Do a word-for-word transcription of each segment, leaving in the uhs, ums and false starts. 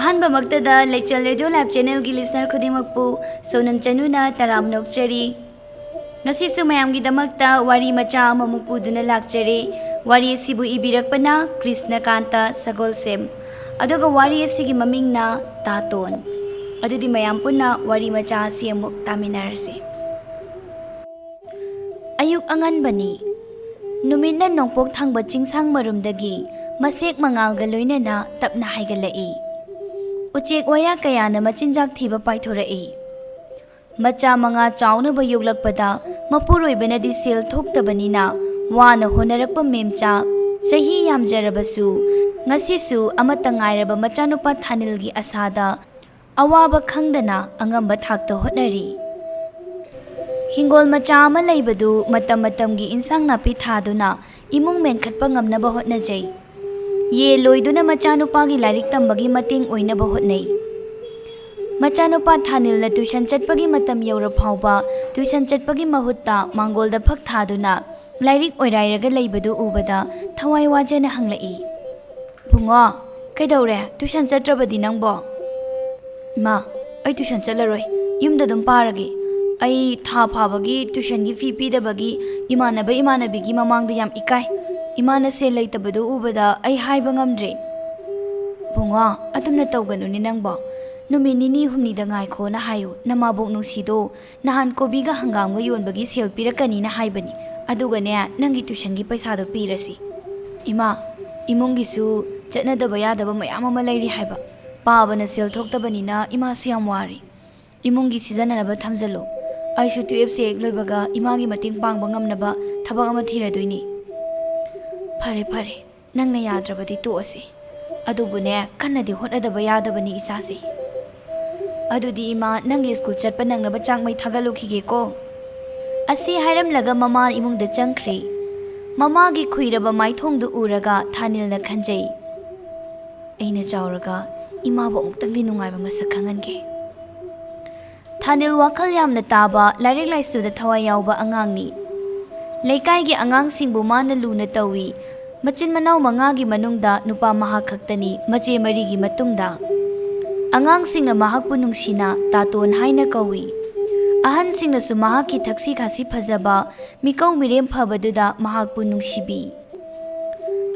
ꯑꯍꯥꯟꯕꯃꯛꯇꯗ ꯂꯩꯆꯦꯜ radio live ꯆꯦꯅꯦꯜꯒꯤ listener ꯈꯨꯗꯤꯡꯃꯛꯄꯨ ꯁꯣꯅꯝ ꯆꯅꯨꯅ ꯇꯔꯥꯝꯅ ꯑꯣꯛꯆꯔꯤ꯫ ꯉꯁꯤꯁꯨ ꯃꯌꯥꯝꯒꯤꯗꯃꯛꯇ ꯋꯥꯔꯤ ꯃꯆꯥ ꯑꯃꯃꯨꯛ ꯄꯨꯗꯨꯅ ꯂꯥꯛꯆꯔꯤ꯫ ꯋꯥꯔꯤ ꯑꯁꯤꯕꯨ ꯏꯕꯤꯔꯛꯄꯅ ꯀ꯭ꯔꯤꯁꯅꯀꯥꯟꯇ ꯁꯒꯣꯜꯁꯦꯝ, ꯑꯗꯨꯒ ꯋꯥꯔꯤ ꯑꯁꯤꯒꯤ ꯃꯃꯤꯡꯅ ꯇꯥꯇꯣꯟ꯫ ꯑꯗꯨꯗꯤ ꯃꯌꯥꯝ ꯄꯨꯟꯅ ꯋꯥꯔꯤ ꯃꯆꯥ ꯑꯁꯤ ꯑꯃꯨꯛ ꯇꯥꯃꯤꯟꯅꯔꯁꯤ꯫ ꯑꯌꯨꯛ ꯑꯉꯟꯕꯅꯤ꯫ ꯅꯨꯃꯤꯠꯅ ꯅꯣꯡꯄꯣꯛ ꯊꯪꯕ ꯆꯤꯡꯁꯥꯡ ꯃꯔꯨꯝꯗꯒꯤ ꯃꯁꯦꯛ ꯃꯉꯥꯜꯒ ꯂꯣꯏꯅꯅ ꯇꯞꯅ ꯍꯥꯏꯒꯠꯂꯛꯏ꯫ ꯎꯆꯦꯛ ꯋꯥꯌꯥ ꯀꯌꯥꯅ ꯃꯆꯤꯟꯖꯥꯛ ꯊꯤꯕ ꯄꯥꯏꯊꯣꯔꯛꯏ꯫ ꯃꯆꯥ ꯃꯉꯥ ꯆꯥꯎꯅꯕ ꯌꯣꯛꯂꯛꯄꯗ ꯃꯄꯨꯔꯣꯏꯕꯅꯗꯤ ꯁꯦꯜ ꯊꯣꯛꯇꯕꯅꯤꯅ ꯋꯥꯅ ꯍꯣꯠꯅꯔꯛꯄ ꯃꯦꯝꯆꯥ ꯆꯍꯤ ꯌꯥꯝꯖꯔꯕꯁꯨ ꯉꯁꯤꯁꯨ ꯑꯃꯠꯇ ꯉꯥꯏꯔꯕ ꯃꯆꯥꯅꯨꯄꯥ ꯊꯥꯅꯤꯜꯒꯤ ꯑꯁꯥꯗ ꯑꯋꯥꯕ ꯈꯪꯗꯅ ꯑꯉꯝꯕ ꯊꯥꯛꯇ ꯍꯣꯠꯅꯔꯤ꯫ ꯍꯤꯡꯒꯣꯜ ꯃꯆꯥ ꯑꯃ ꯂꯩꯕꯗꯨ ꯃꯇꯝ ꯃꯇꯝꯒꯤ ꯏꯟꯁꯥꯡ ꯅꯥꯄꯤ ꯊꯥꯗꯨꯅ ꯏꯃꯨꯡ ꯃꯦꯟꯈꯠꯄ ꯉꯝꯅꯕ ꯍꯣꯠꯅꯖꯩ꯫ ꯌꯦ ꯂꯣꯏꯗꯨꯅ ꯃꯆꯥꯅꯨꯄꯥꯒꯤ ꯂꯥꯏꯔꯤꯛ ꯇꯝꯕꯒꯤ ꯃꯇꯦꯡ ꯑꯣꯏꯅꯕ ꯍꯣꯠꯅꯩ꯫ ꯃꯆꯥꯅꯨꯄꯥ ꯊꯥꯅꯤꯜꯅ ꯇ꯭ꯌꯨꯁꯟ ꯆꯠꯄꯒꯤ ꯃꯇꯝ ꯌꯧꯔ ꯐꯥꯎꯕ ꯇ꯭ꯌꯨꯁꯟ ꯆꯠꯄꯒꯤ ꯃꯍꯨꯠꯇ ꯃꯥꯡꯒꯣꯜꯗ ꯐꯛ ꯊꯥꯗꯨꯅ ꯂꯥꯏꯔꯤꯛ ꯑꯣꯏꯔꯥꯏꯔꯒ ꯂꯩꯕꯗꯨ ꯎꯕꯗ ꯊꯋꯥꯏ ꯋꯥꯖꯅ ꯍꯪꯂꯛꯏ, "ꯕꯨꯡꯉꯣ, ꯀꯩꯗꯧꯔꯦ? ꯇ꯭ꯌꯨꯁꯟ ꯆꯠꯇ꯭ꯔꯕꯗꯤ ꯅꯪꯕꯣ?" "ꯏꯃꯥ, ꯑꯩ ꯇ꯭ꯌꯨꯁꯟ ꯆꯠꯂꯔꯣꯏ, ꯌꯨꯝꯗ ꯑꯗꯨꯝ ꯄꯥꯔꯒꯦ꯫ ꯑꯩ ꯊꯥ ꯐꯥꯕꯒꯤ ꯇ꯭ꯌꯨꯁꯟꯒꯤ ꯐꯤ ꯄꯤꯗꯕꯒꯤ ꯏꯃꯥꯟꯅꯕ ꯏꯃꯥꯟꯅꯕꯤꯒꯤ ꯃꯃꯥꯡꯗ ꯌꯥꯝ ꯏꯀꯥꯏ꯫ ꯏꯃꯥꯅ ꯁꯦꯜ ꯂꯩꯇꯕꯗꯨ ꯎꯕꯗ ꯑꯩ ꯍꯥꯏꯕ ꯉꯝꯗ꯭ꯔꯦ꯫" "ꯕꯨꯡꯉꯣ, ꯑꯗꯨꯝꯅ ꯇꯧꯒꯅꯨꯅꯦ ꯅꯪꯕꯣ꯫ ꯅꯨꯃꯤꯠ ꯅꯤꯅꯤ ꯍꯨꯝꯅꯤꯗ ꯉꯥꯏꯈꯣꯅ ꯍꯥꯏꯌꯨ, ꯅꯃꯥꯕꯣꯛ ꯅꯨꯡꯁꯤꯗꯣ꯫ ꯅꯍꯥꯟ ꯀꯣꯕꯤꯒ ꯍꯪꯒꯥꯝꯒ ꯌꯣꯟꯕꯒꯤ ꯁꯦꯜ ꯄꯤꯔꯛꯀꯅꯤꯅ ꯍꯥꯏꯕꯅꯤ꯫ ꯑꯗꯨꯒꯅꯦ, ꯅꯪꯒꯤ ꯇ꯭ꯌꯨꯁꯟꯒꯤ ꯄꯩꯁꯥꯗꯣ ꯄꯤꯔꯁꯤ꯫" "ꯏꯃꯥ, ꯏꯃꯨꯡꯒꯤꯁꯨ ꯆꯠꯅꯗꯕ ꯌꯥꯗꯕ ꯃꯌꯥꯝ ꯑꯃ ꯂꯩꯔꯤ ꯍꯥꯏꯕ꯫ ꯄꯥꯕꯅ ꯁꯦꯜ ꯊꯣꯛꯇꯕꯅꯤꯅ ꯏꯃꯥꯁꯨ ꯌꯥꯝ ꯋꯥꯔꯤ꯫ ꯏꯃꯨꯡꯒꯤ ꯁꯤꯖꯤꯟꯅꯅꯕ ꯊꯝꯖꯜꯂꯨ꯫ ꯑꯩꯁꯨ ꯇꯨꯌꯦꯜꯞꯁꯦ ꯍꯦꯛ ꯂꯣꯏꯕꯒ ꯏꯃꯥꯒꯤ ꯃꯇꯦꯡ ꯄꯥꯡꯕ ꯉꯝꯅꯕ ꯊꯕꯛ ꯑꯃ ꯊꯤꯔꯗꯣꯏꯅꯤ꯫" "ꯐꯔꯦ, ꯐꯔꯦ꯫ ꯅꯪꯅ ꯌꯥꯗ꯭ꯔꯕꯗꯤ ꯇꯣꯛꯑꯁꯤ꯫ ꯑꯗꯨꯕꯨꯅꯦ, ꯀꯟꯅꯗꯤ ꯍꯣꯠꯅꯗꯕ ꯌꯥꯗꯕꯅꯤ ꯏꯆꯥꯁꯦ꯫ ꯑꯗꯨꯗꯤ ꯏꯃꯥ, ꯅꯪꯒꯤ ꯁ꯭ꯀꯨꯜ ꯆꯠꯄ ꯅꯪꯅꯕ ꯆꯥꯛ ꯃꯩ ꯊꯥꯒꯠꯂꯨꯈꯤꯒꯦꯀꯣ꯫" ꯑꯁꯤ ꯍꯥꯏꯔꯝꯂꯒ ꯃꯃꯥ ꯏꯃꯨꯡꯗ ꯆꯪꯈ꯭ꯔꯦ꯫ ꯃꯃꯥꯒꯤ ꯈꯨꯏꯔꯕ ꯃꯥꯏꯊꯣꯡꯗꯨ ꯎꯔꯒ ꯊꯥꯅꯤꯜꯅ ꯈꯟꯖꯩ, "ꯑꯩꯅ ꯆꯥꯎꯔꯒ ꯏꯃꯥꯕꯨ ꯑꯃꯨꯛꯇꯪꯗꯤ ꯅꯨꯡꯉꯥꯏꯕ ꯃꯁꯛ ꯈꯪꯍꯟꯒꯦ꯫" ꯊꯥꯅꯤꯜ ꯋꯥꯈꯜ ꯌꯥꯝꯅ ꯇꯥꯕ, ꯂꯥꯏꯔꯤꯛ ꯂꯥꯏꯁꯨꯗ ꯊꯋꯥꯏ ꯌꯥꯎꯕ ꯑꯉꯥꯡꯅꯤ꯫ ꯂꯩꯀꯥꯏꯒꯤ ꯑꯉꯥꯡꯁꯤꯡꯕꯨ ꯃꯥꯅ ꯂꯨꯅ ꯇꯧꯏ꯫ ꯃꯆꯤꯟ ꯃꯅꯥꯎ ꯃꯉꯥꯒꯤ ꯃꯅꯨꯡꯗ ꯅꯨꯄꯥ ꯃꯍꯥꯛ ꯈꯛꯇꯅꯤ, ꯃꯆꯦ ꯃꯔꯤꯒꯤ ꯃꯇꯨꯡꯗ꯫ ꯑꯉꯥꯡꯁꯤꯡꯅ ꯃꯍꯥꯛꯄꯨ ꯅꯨꯡꯁꯤꯅ ꯇꯥꯇꯣꯟ ꯍꯥꯏꯅ ꯀꯧꯏ꯫ ꯑꯍꯟꯁꯤꯡꯅꯁꯨ ꯃꯍꯥꯛꯀꯤ ꯊꯛꯁꯤ ꯈꯥꯁꯤ ꯐꯖꯕ, ꯃꯤꯀꯧ ꯃꯤꯔꯦꯝ ꯐꯕꯗꯨꯗ ꯃꯍꯥꯛꯄꯨ ꯅꯨꯡꯁꯤꯕꯤ꯫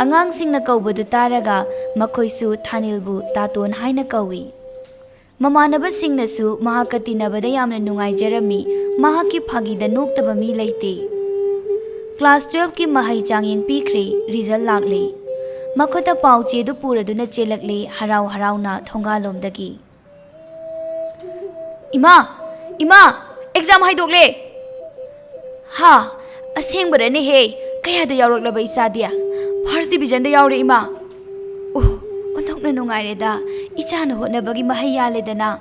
ꯑꯉꯥꯡꯁꯤꯡꯅ ꯀꯧꯕꯗꯨ ꯇꯥꯔꯒ ꯃꯈꯣꯏꯁꯨ ꯊꯥꯅꯤꯜꯕꯨ ꯇꯥꯇꯣꯟ ꯍꯥꯏꯅ ꯀꯧꯏ꯫ ꯃꯃꯥꯟꯅꯕꯁꯤꯡꯅꯁꯨ ꯃꯍꯥꯛꯀ ꯇꯤꯟꯅꯕꯗ ꯌꯥꯝꯅ ꯅꯨꯡꯉꯥꯏꯖꯔꯝꯃꯤ, ꯃꯍꯥꯛꯀꯤ ꯐꯥꯒꯤꯗ ꯅꯣꯛꯇꯕ ꯃꯤ ꯂꯩꯇꯦ꯫ ꯀ꯭ꯂꯥꯁ ꯇꯨꯋꯦꯜꯐꯀꯤ ꯃꯍꯩ ꯆꯥꯡꯌꯦꯡ ꯄꯤꯈ꯭ꯔꯦ, ꯔꯤꯖꯜ ꯂꯥꯛꯂꯦ꯫ ꯃꯈꯨꯠꯇ ꯄꯥꯎ ꯆꯦꯗꯨ ꯄꯨꯔꯗꯨꯅ ꯆꯦꯜꯂꯛꯂꯦ ꯍꯔꯥꯎ ꯍꯔꯥꯎꯅ ꯊꯣꯡꯒꯥꯜꯂꯣꯝꯗꯒꯤ꯫ "ꯏꯃꯥ! ꯏꯃꯥ! ꯑꯦꯛꯖꯥꯝ ꯍꯥꯏꯗꯣꯛꯂꯦ!" "ꯍꯥ? ꯑꯁꯦꯡꯕꯔꯅꯦꯍꯦ? ꯀꯌꯥꯗ ꯌꯥꯎꯔꯛꯂꯕ ꯏꯆꯥꯗꯤ?" "ꯐꯥꯔꯁ ꯗꯤꯕꯤꯖꯟꯗ ꯌꯥꯎꯔꯦ, ꯏꯃꯥ!" "ꯑꯣ, ꯑꯣꯟꯊꯣꯛꯅ ꯅꯨꯡꯉꯥꯏꯔꯦꯗ꯫ ꯏꯆꯥꯅ ꯍꯣꯠꯅꯕꯒꯤ ꯃꯍꯩ ꯌꯥꯜꯂꯦꯗꯅ꯫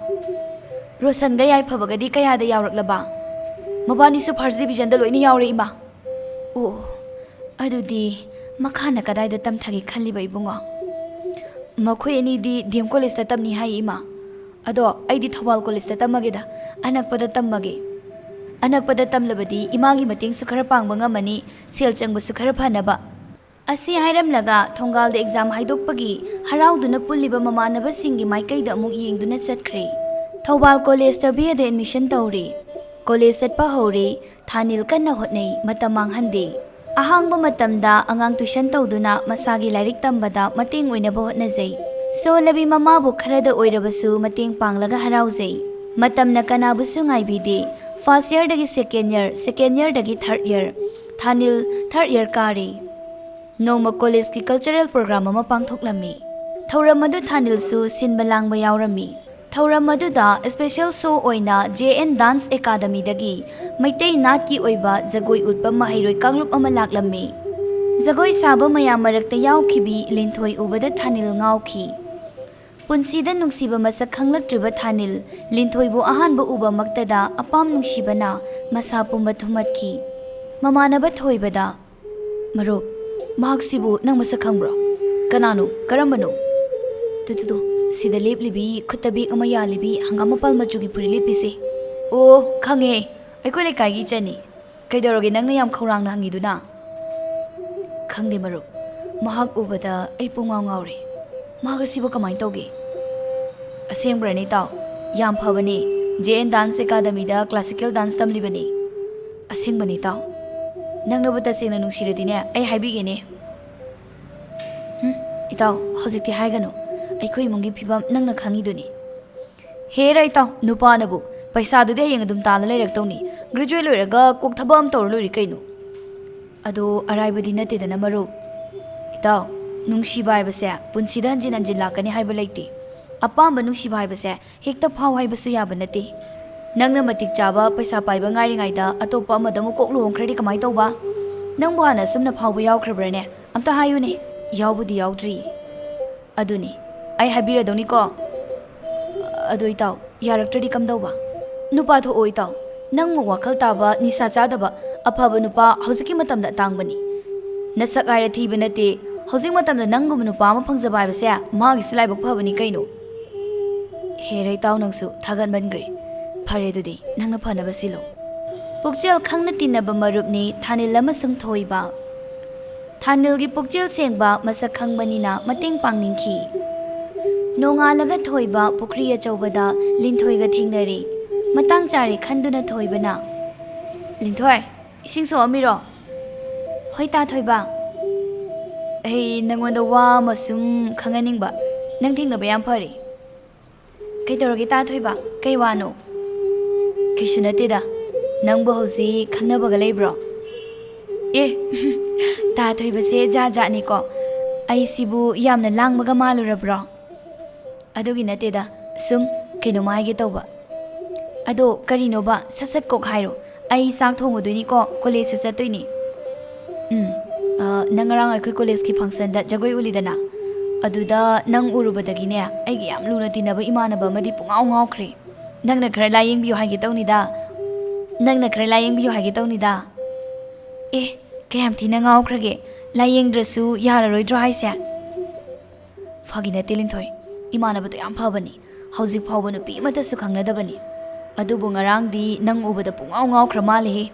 ꯔꯣꯁꯟꯒ ꯌꯥꯏꯐꯕꯒꯗꯤ ꯀꯌꯥꯗ ꯌꯥꯎꯔꯛꯂꯕ?" "ꯃꯕꯥꯅꯤꯁꯨ ꯐꯥꯔꯁ ꯗꯤꯕꯤꯖꯟꯗ ꯂꯣꯏꯅ ꯌꯥꯎꯔꯦ, ꯏꯃꯥ!" "ꯑꯣ, ꯑꯗꯨꯗꯤ ꯃꯈꯥꯅ ꯀꯗꯥꯏꯗ ꯇꯝꯊꯒꯦ ꯈꯜꯂꯤꯕ, ꯏꯕꯨꯡꯉꯣ?" "ꯃꯈꯣꯏ ꯑꯅꯤꯗꯤ ꯗꯤ ꯑꯦꯝ ꯀꯣꯂꯦꯖꯇ ꯇꯝꯅꯤ ꯍꯥꯏꯌꯦ, ꯏꯃꯥ꯫ ꯑꯗꯣ ꯑꯩꯗꯤ ꯊꯧꯕꯥꯜ ꯀꯣꯂꯦꯖꯇ ꯇꯝꯃꯒꯦꯗ, ꯑꯅꯛꯄꯗ ꯇꯝꯃꯒꯦ꯫ ꯑꯅꯛꯄꯗ ꯇꯝꯂꯕꯗꯤ ꯏꯃꯥꯒꯤ ꯃꯇꯦꯡꯁꯨ ꯈꯔ ꯄꯥꯡꯕ ꯉꯝꯃꯅꯤ, ꯁꯦꯜ ꯆꯪꯕꯁꯨ ꯈꯔ ꯐꯅꯕ꯫" ꯑꯁꯤ ꯍꯥꯏꯔꯝꯂꯒ ꯊꯣꯡꯒꯥꯜꯗ ꯑꯦꯛꯖꯥꯝ ꯍꯥꯏꯗꯣꯛꯄꯒꯤ ꯍꯔꯥꯎꯗꯨꯅ ꯄꯨꯜꯂꯤꯕ ꯃꯃꯥꯟꯅꯕꯁꯤꯡꯒꯤ ꯃꯥꯏꯀꯩꯗ ꯑꯃꯨꯛ ꯌꯦꯡꯗꯨꯅ ꯆꯠꯈ꯭ꯔꯦ꯫ ꯊꯧꯕꯥꯜ ꯀꯣꯂꯦꯖꯇ ꯕꯤ ꯑꯦꯗ ꯑꯦꯗꯃꯤꯁꯟ ꯇꯧꯔꯦ꯫ ꯀꯣꯂꯦꯖ ꯆꯠꯄ ꯍꯧꯔꯦ꯫ ꯊꯥꯅꯤꯜ ꯀꯟꯅ ꯍꯣꯠꯅꯩ, ꯃꯇꯝ ꯃꯥꯡꯍꯟꯗꯦ꯫ ꯑꯍꯥꯡꯕ ꯃꯇꯝꯗ ꯑꯉꯥꯡ ꯇꯨꯏꯁꯟ ꯇꯧꯗꯨꯅ ꯃꯁꯥꯒꯤ ꯂꯥꯏꯔꯤꯛ ꯇꯝꯕꯗ ꯃꯇꯦꯡ ꯑꯣꯏꯅꯕ ꯍꯣꯠꯅꯖꯩ꯫ ꯁꯣꯜꯂꯕꯤ ꯃꯃꯥꯕꯨ ꯈꯔꯗ ꯑꯣꯏꯔꯕꯁꯨ ꯃꯇꯦꯡ ꯄꯥꯡꯂꯒ ꯍꯔꯥꯎꯖꯩ꯫ ꯃꯇꯝꯅ ꯀꯅꯥꯕꯨꯁꯨ ꯉꯥꯏꯕꯤꯗꯦ꯫ ꯐꯥꯔꯁ ꯌꯔꯗꯒꯤ ꯁꯦꯀꯦꯟ ꯌꯔ, ꯁꯦꯀꯦꯟ ꯌꯔꯗꯒꯤ ꯊꯥꯔꯠ ꯌꯔ꯫ ꯊꯥꯅꯤꯜ ꯊꯥꯔꯠ ꯌꯔ ꯀꯥꯔꯦ꯫ ꯅꯣꯡꯃ ꯀꯣꯂꯦꯖꯀꯤ ꯀꯜꯆꯔꯦꯜ ꯄ꯭ꯔꯣꯒ꯭ꯔꯥꯝ ꯑꯃ ꯄꯥꯡꯊꯣꯛꯂꯝꯃꯤ꯫ ꯊꯧꯔꯝ ꯑꯗꯨ ꯊꯥꯅꯤꯜꯁꯨ ꯁꯤꯟꯕ ꯂꯥꯡꯕ ꯌꯥꯎꯔꯝꯃꯤ꯫ ꯊꯧꯔꯝ ꯑꯗꯨꯗ ꯁ꯭ꯄꯦꯁꯦꯜ ꯁꯣ ꯑꯣꯏꯅ ꯖꯦ ꯑꯦꯟ ꯗꯥꯟꯁ ꯑꯦꯀꯥꯗꯃꯤꯗꯒꯤ ꯃꯩꯇꯩ ꯅꯥꯠꯀꯤ ꯑꯣꯏꯕ ꯖꯒꯣꯏ ꯎꯠꯄ ꯃꯍꯩꯔꯣꯏ ꯀꯥꯡꯂꯨꯞ ꯑꯃ ꯂꯥꯛꯂꯝꯃꯤ꯫ ꯖꯒꯣꯏ ꯁꯥꯕ ꯃꯌꯥꯝ ꯃꯔꯛꯇ ꯌꯥꯎꯈꯤꯕꯤ ꯂꯤꯟꯊꯣꯏ ꯎꯕꯗ ꯊꯥꯅꯤꯜ ꯉꯥꯎꯈꯤ꯫ ꯄꯨꯟꯁꯤꯗ ꯅꯨꯡꯁꯤꯕ ꯃꯁꯛ ꯈꯪꯂꯛꯇ꯭ꯔꯤꯕ ꯊꯥꯅꯤꯜ ꯂꯤꯟꯊꯣꯏꯕꯨ ꯑꯍꯥꯟꯕ ꯎꯕꯃꯛꯇꯗ ꯑꯄꯥꯝ ꯅꯨꯡꯁꯤꯕꯅ ꯃꯁꯥ ꯄꯨꯝꯕ ꯊꯨꯝꯍꯠꯈꯤ꯫ ꯃꯃꯥꯟꯅꯕ ꯊꯣꯏꯕꯗ, "ꯃꯔꯨꯞ, ꯃꯍꯥꯛꯁꯤꯕꯨ ꯅꯪ ꯃꯁꯛ ꯈꯪꯕ꯭ꯔꯣ?" "ꯀꯅꯥꯅꯣ? ꯀꯔꯝꯕꯅꯣ?" "ꯇꯨ, ꯇꯨ, ꯇꯨ, ꯁꯤꯗ ꯂꯦꯞꯂꯤꯕꯤ, ꯈꯨꯠꯇ ꯕꯦꯒ ꯑꯃ ꯌꯥꯜꯂꯤꯕꯤ, ꯍꯪꯒꯥꯝ ꯃꯄꯥꯜ ꯃꯆꯨꯒꯤ ꯐꯨꯔꯤꯠ ꯂꯤꯠꯄꯤꯁꯦ?" "ꯑꯣ, ꯈꯪꯉꯦ, ꯑꯩꯈꯣꯏ ꯂꯩꯀꯥꯏꯒꯤ ꯏꯆꯟꯅꯤ꯫ ꯀꯩꯗꯧꯔꯒꯦ ꯅꯪꯅ ꯌꯥꯝ ꯈꯧꯔꯥꯡꯅ ꯍꯪꯉꯤꯗꯨꯅ?" "ꯈꯪꯗꯦ ꯃꯔꯨꯞ, ꯃꯍꯥꯛ ꯎꯕꯗ ꯑꯩ ꯄꯨꯡꯉꯥꯎ ꯉꯥꯎꯔꯦ꯫ ꯃꯍꯥꯛ ꯑꯁꯤꯕꯨ ꯀꯃꯥꯏꯅ ꯇꯧꯒꯦ?" ꯑꯁꯦꯡꯕ꯭ꯔꯅꯦ ꯏꯇꯥꯎ? ꯌꯥꯝ ꯐꯕꯅꯦ꯫ ꯖꯦ ꯑꯦꯟ ꯗꯥꯟꯁ ꯑꯦꯀꯥꯗꯃꯤꯗ ꯀ꯭ꯂꯥꯁꯤꯀꯦꯜ ꯗꯥꯟꯁ ꯇꯝꯂꯤꯕꯅꯤ꯫ ꯑꯁꯦꯡꯕꯅꯦ ꯏꯇꯥꯎ꯫ ꯅꯪꯅꯕꯨ ꯇꯁꯦꯡꯅ ꯅꯨꯡꯁꯤꯔꯗꯤꯅꯦ, ꯑꯩ ꯍꯥꯏꯕꯤꯒꯦꯅꯦ꯫ ꯍꯨꯝ, ꯏꯇꯥꯎ, ꯍꯧꯖꯤꯛꯇꯤ ꯍꯥꯏꯒꯅꯨ꯫ ꯑꯩꯈꯣꯏ ꯏꯃꯨꯡꯒꯤ ꯐꯤꯕꯝ ꯅꯪꯅ ꯈꯪꯉꯤꯗꯨꯅꯤ꯫ ꯍꯦꯔꯥ ꯏꯇꯥꯎ, ꯅꯨꯄꯥꯅꯕꯨ ꯄꯩꯁꯥꯗꯨꯗꯤ ꯍꯌꯦꯡ ꯑꯗꯨꯝ ꯇꯥꯜꯂ ꯂꯩꯔꯛꯇꯧꯅꯤ꯫ ꯒ꯭ꯔꯦꯖꯨꯑꯦꯠ ꯂꯣꯏꯔꯒ ꯀꯣꯛ ꯊꯕꯛ ꯑꯃ ꯇꯧꯔ ꯂꯣꯏꯔꯦ ꯀꯩꯅꯣ꯫ ꯑꯗꯣ ꯑꯔꯥꯏꯕꯗꯤ ꯅꯠꯇꯦꯗꯅ ꯃꯔꯨꯞ꯫ ꯏꯇꯥꯎ, ꯅꯨꯡꯁꯤꯕ ꯍꯥꯏꯕꯁꯦ ꯄꯨꯟꯁꯤꯗ ꯍꯟꯖꯤꯟ ꯍꯟꯖꯤꯟ ꯂꯥꯛꯀꯅꯤ ꯍꯥꯏꯕ ꯂꯩꯇꯦ꯫ ꯑꯄꯥꯝꯕ ꯅꯨꯡꯁꯤꯕ ꯍꯥꯏꯕꯁꯦ ꯍꯦꯛꯇ ꯐꯥꯎ ꯍꯥꯏꯕꯁꯨ ꯌꯥꯕ ꯅꯠꯇꯦ꯫ ꯅꯪꯅ ꯃꯇꯤꯛ ꯆꯥꯕ ꯄꯩꯁꯥ ꯄꯥꯏꯕ ꯉꯥꯏꯔꯤꯉꯩꯗ ꯑꯇꯣꯞꯄ ꯑꯃꯗ ꯑꯃꯨꯛ ꯀꯣꯛ ꯂꯨꯍꯣꯡꯈ꯭ꯔꯗꯤ ꯀꯃꯥꯏ ꯇꯧꯕ? ꯅꯪꯕꯨ ꯍꯥꯟꯅ ꯑꯁꯨꯝꯅ ꯐꯥꯎꯕ ꯌꯥꯎꯈ꯭ꯔꯕ꯭ꯔꯅꯦ? ꯑꯝꯇ ꯍꯥꯏꯌꯨꯅꯦ꯫ ꯌꯥꯎꯕꯨꯗꯤ ꯌꯥꯎꯗ꯭ꯔꯤ꯫ ꯑꯗꯨꯅꯤ, ꯑꯩ ꯍꯥꯏꯕꯤꯔꯗꯧꯅꯤꯀꯣ꯫ ꯑꯗꯣ ꯏꯇꯥꯎ, ꯌꯥꯔꯛꯇ꯭ꯔꯗꯤ ꯀꯝꯗꯧꯕ? ꯅꯨꯄꯥ ꯊꯣꯛꯑꯣ ꯏꯇꯥꯎ, ꯅꯪꯃꯨꯛ ꯋꯥꯈꯜ ꯇꯥꯕ, ꯅꯤꯁꯥ ꯆꯥꯗꯕ, ꯑꯐꯕ ꯅꯨꯄꯥ ꯍꯧꯖꯤꯛꯀꯤ ꯃꯇꯝꯗ ꯑꯇꯥꯡꯕꯅꯤ꯫ ꯅꯁꯛ ꯍꯥꯏꯔ ꯊꯤꯕ ꯅꯠꯇꯦ, ꯍꯧꯖꯤꯛ ꯃꯇꯝꯗ ꯅꯪꯒꯨꯝꯕ ꯅꯨꯄꯥ ꯑꯃ ꯐꯪꯖꯕ ꯍꯥꯏꯕꯁꯦ ꯃꯥꯒꯤꯁꯨ ꯂꯥꯏꯕꯛ ꯐꯕꯅꯤ ꯀꯩꯅꯣ꯫ ꯍꯦꯔꯥ ꯏꯇꯥꯎ, ꯅꯪꯁꯨ ꯊꯥꯒꯠꯃꯟꯈ꯭ꯔꯦ꯫ ꯐꯔꯦ ꯑꯗꯨꯗꯤ, ꯅꯪꯅ ꯐꯅꯕ ꯁꯤꯜꯂꯣ꯫ ꯄꯨꯛꯆꯦꯜ ꯈꯪꯅ ꯇꯤꯟꯅꯕ ꯃꯔꯨꯞꯅꯤ ꯊꯥꯅꯤꯜ ꯑꯃꯁꯨꯡ ꯊꯣꯏꯕ꯫ ꯊꯥꯅꯤꯜꯒꯤ ꯄꯨꯛꯆꯦꯜ ꯁꯦꯡꯕ ꯃꯁꯛ ꯈꯪꯕꯅꯤꯅ ꯃꯇꯦꯡ ꯄꯥꯡꯅꯤꯡꯈꯤ꯫ ꯅꯣꯡꯉꯥꯜꯂꯒ ꯊꯣꯏꯕ ꯄꯨꯈ꯭ꯔꯤ ꯑꯆꯧꯕꯗ ꯂꯤꯟꯊꯣꯏꯒ ꯊꯦꯡꯅꯔꯦ꯫ ꯃꯇꯥꯡ ꯆꯥꯔꯦ ꯈꯟꯗꯨꯅ ꯊꯣꯏꯕꯅ, "ꯂꯤꯟꯊꯣꯏ, ꯏꯁꯤꯡ ꯁꯣꯛꯑꯝꯃꯤꯔꯣ?" "ꯍꯣꯏ ꯇꯥ ꯊꯣꯏꯕ꯫ ꯑꯩ ꯅꯪꯉꯣꯟꯗ ꯋꯥ ꯑꯃ ꯁꯨꯝ ꯈꯪꯍꯟꯅꯤꯡꯕ꯫ ꯅꯪ ꯊꯦꯡꯅꯕ ꯌꯥꯝ ꯐꯔꯦ꯫" "ꯀꯩꯗꯧꯔꯒꯦ ꯇꯥ ꯊꯣꯏꯕ? ꯀꯩ ꯋꯥꯅꯣ?" "ꯀꯩꯁꯨ ꯅꯠꯇꯦꯗ꯫ ꯅꯪꯕꯨ ꯍꯧꯖꯤꯛ ꯈꯪꯅꯕꯒ ꯂꯩꯕ꯭ꯔꯣ?" "ꯑꯦ, ꯇꯥ ꯊꯣꯏꯕꯁꯦ ꯖꯥꯠ ꯖꯥꯠꯅꯤꯀꯣ꯫ ꯑꯩꯁꯤꯕꯨ ꯌꯥꯝꯅ ꯂꯥꯡꯕꯒ ꯃꯥꯜꯂꯨꯔꯕ꯭ꯔꯣ?" "ꯑꯗꯨꯒꯤ ꯅꯠꯇꯦꯗ, ꯁꯨꯝ ꯀꯩꯅꯣꯝꯃ ꯍꯥꯏꯒꯦ ꯇꯧꯕ꯫" "ꯑꯗꯣ ꯀꯔꯤꯅꯣꯕ? ꯁꯠ ꯁꯠ ꯀꯣꯛ ꯍꯥꯏꯔꯣ꯫ ꯑꯩ ꯆꯥꯛ ꯊꯣꯡꯉꯨꯗꯣꯏꯅꯤꯀꯣ, ꯀꯣꯂꯦꯖꯁꯨ ꯆꯠꯇꯣꯏꯅꯤ꯫" "ꯎꯝ, ꯑ, ꯅꯪ ꯉꯔꯥꯡ ꯑꯩꯈꯣꯏ ꯀꯣꯂꯦꯖꯀꯤ ꯐꯪꯁꯟꯗ ꯖꯒꯣꯏ ꯎꯠꯂꯤꯗꯅ, ꯑꯗꯨꯗ ꯅꯪ ꯎꯔꯨꯕꯗꯒꯤꯅꯦ, ꯑꯩꯒꯤ ꯌꯥꯝ ꯂꯨꯅ ꯇꯤꯟꯅꯕ ꯏꯃꯥꯟꯅꯕ ꯑꯃꯗꯤ ꯄꯨꯡꯉꯥꯎ ꯉꯥꯎꯈ꯭ꯔꯦ꯫ ꯅꯪꯅ ꯈꯔ ꯂꯥꯏꯌꯦꯡꯕꯤꯌꯨ ꯍꯥꯏꯒꯦ ꯇꯧꯅꯤꯗ꯫ ꯅꯪꯅ ꯈꯔ ꯂꯥꯏꯌꯦꯡꯕꯤꯌꯨ ꯍꯥꯏꯒꯦ ꯇꯧꯅꯤꯗ꯫" "ꯑꯦ, ꯀꯌꯥꯝ ꯊꯤꯅ ꯉꯥꯎꯈ꯭ꯔꯒꯦ? ꯂꯥꯏꯌꯦꯡꯗ꯭ꯔꯁꯨ ꯌꯥꯔꯔꯣꯏꯗ꯭ꯔꯣ ꯍꯥꯏꯁꯦ?" "ꯐꯥꯒꯤ ꯅꯠꯇꯦ ꯂꯤꯟꯊꯣꯏ, ꯏꯃꯥꯟꯅꯕꯗꯣ ꯌꯥꯝ ꯐꯕꯅꯤ꯫ ꯍꯧꯖꯤꯛ ꯐꯥꯎꯕ ꯅꯨꯄꯤ ꯑꯃꯠꯇꯁꯨ ꯈꯪꯅꯗꯕꯅꯤ꯫ ꯑꯗꯨꯕꯨ ꯉꯔꯥꯡꯗꯤ ꯅꯪ ꯎꯕꯗ ꯄꯨꯡꯉꯥꯎ ꯉꯥꯎꯈ꯭ꯔ ꯃꯥꯜꯂꯦꯍꯦ꯫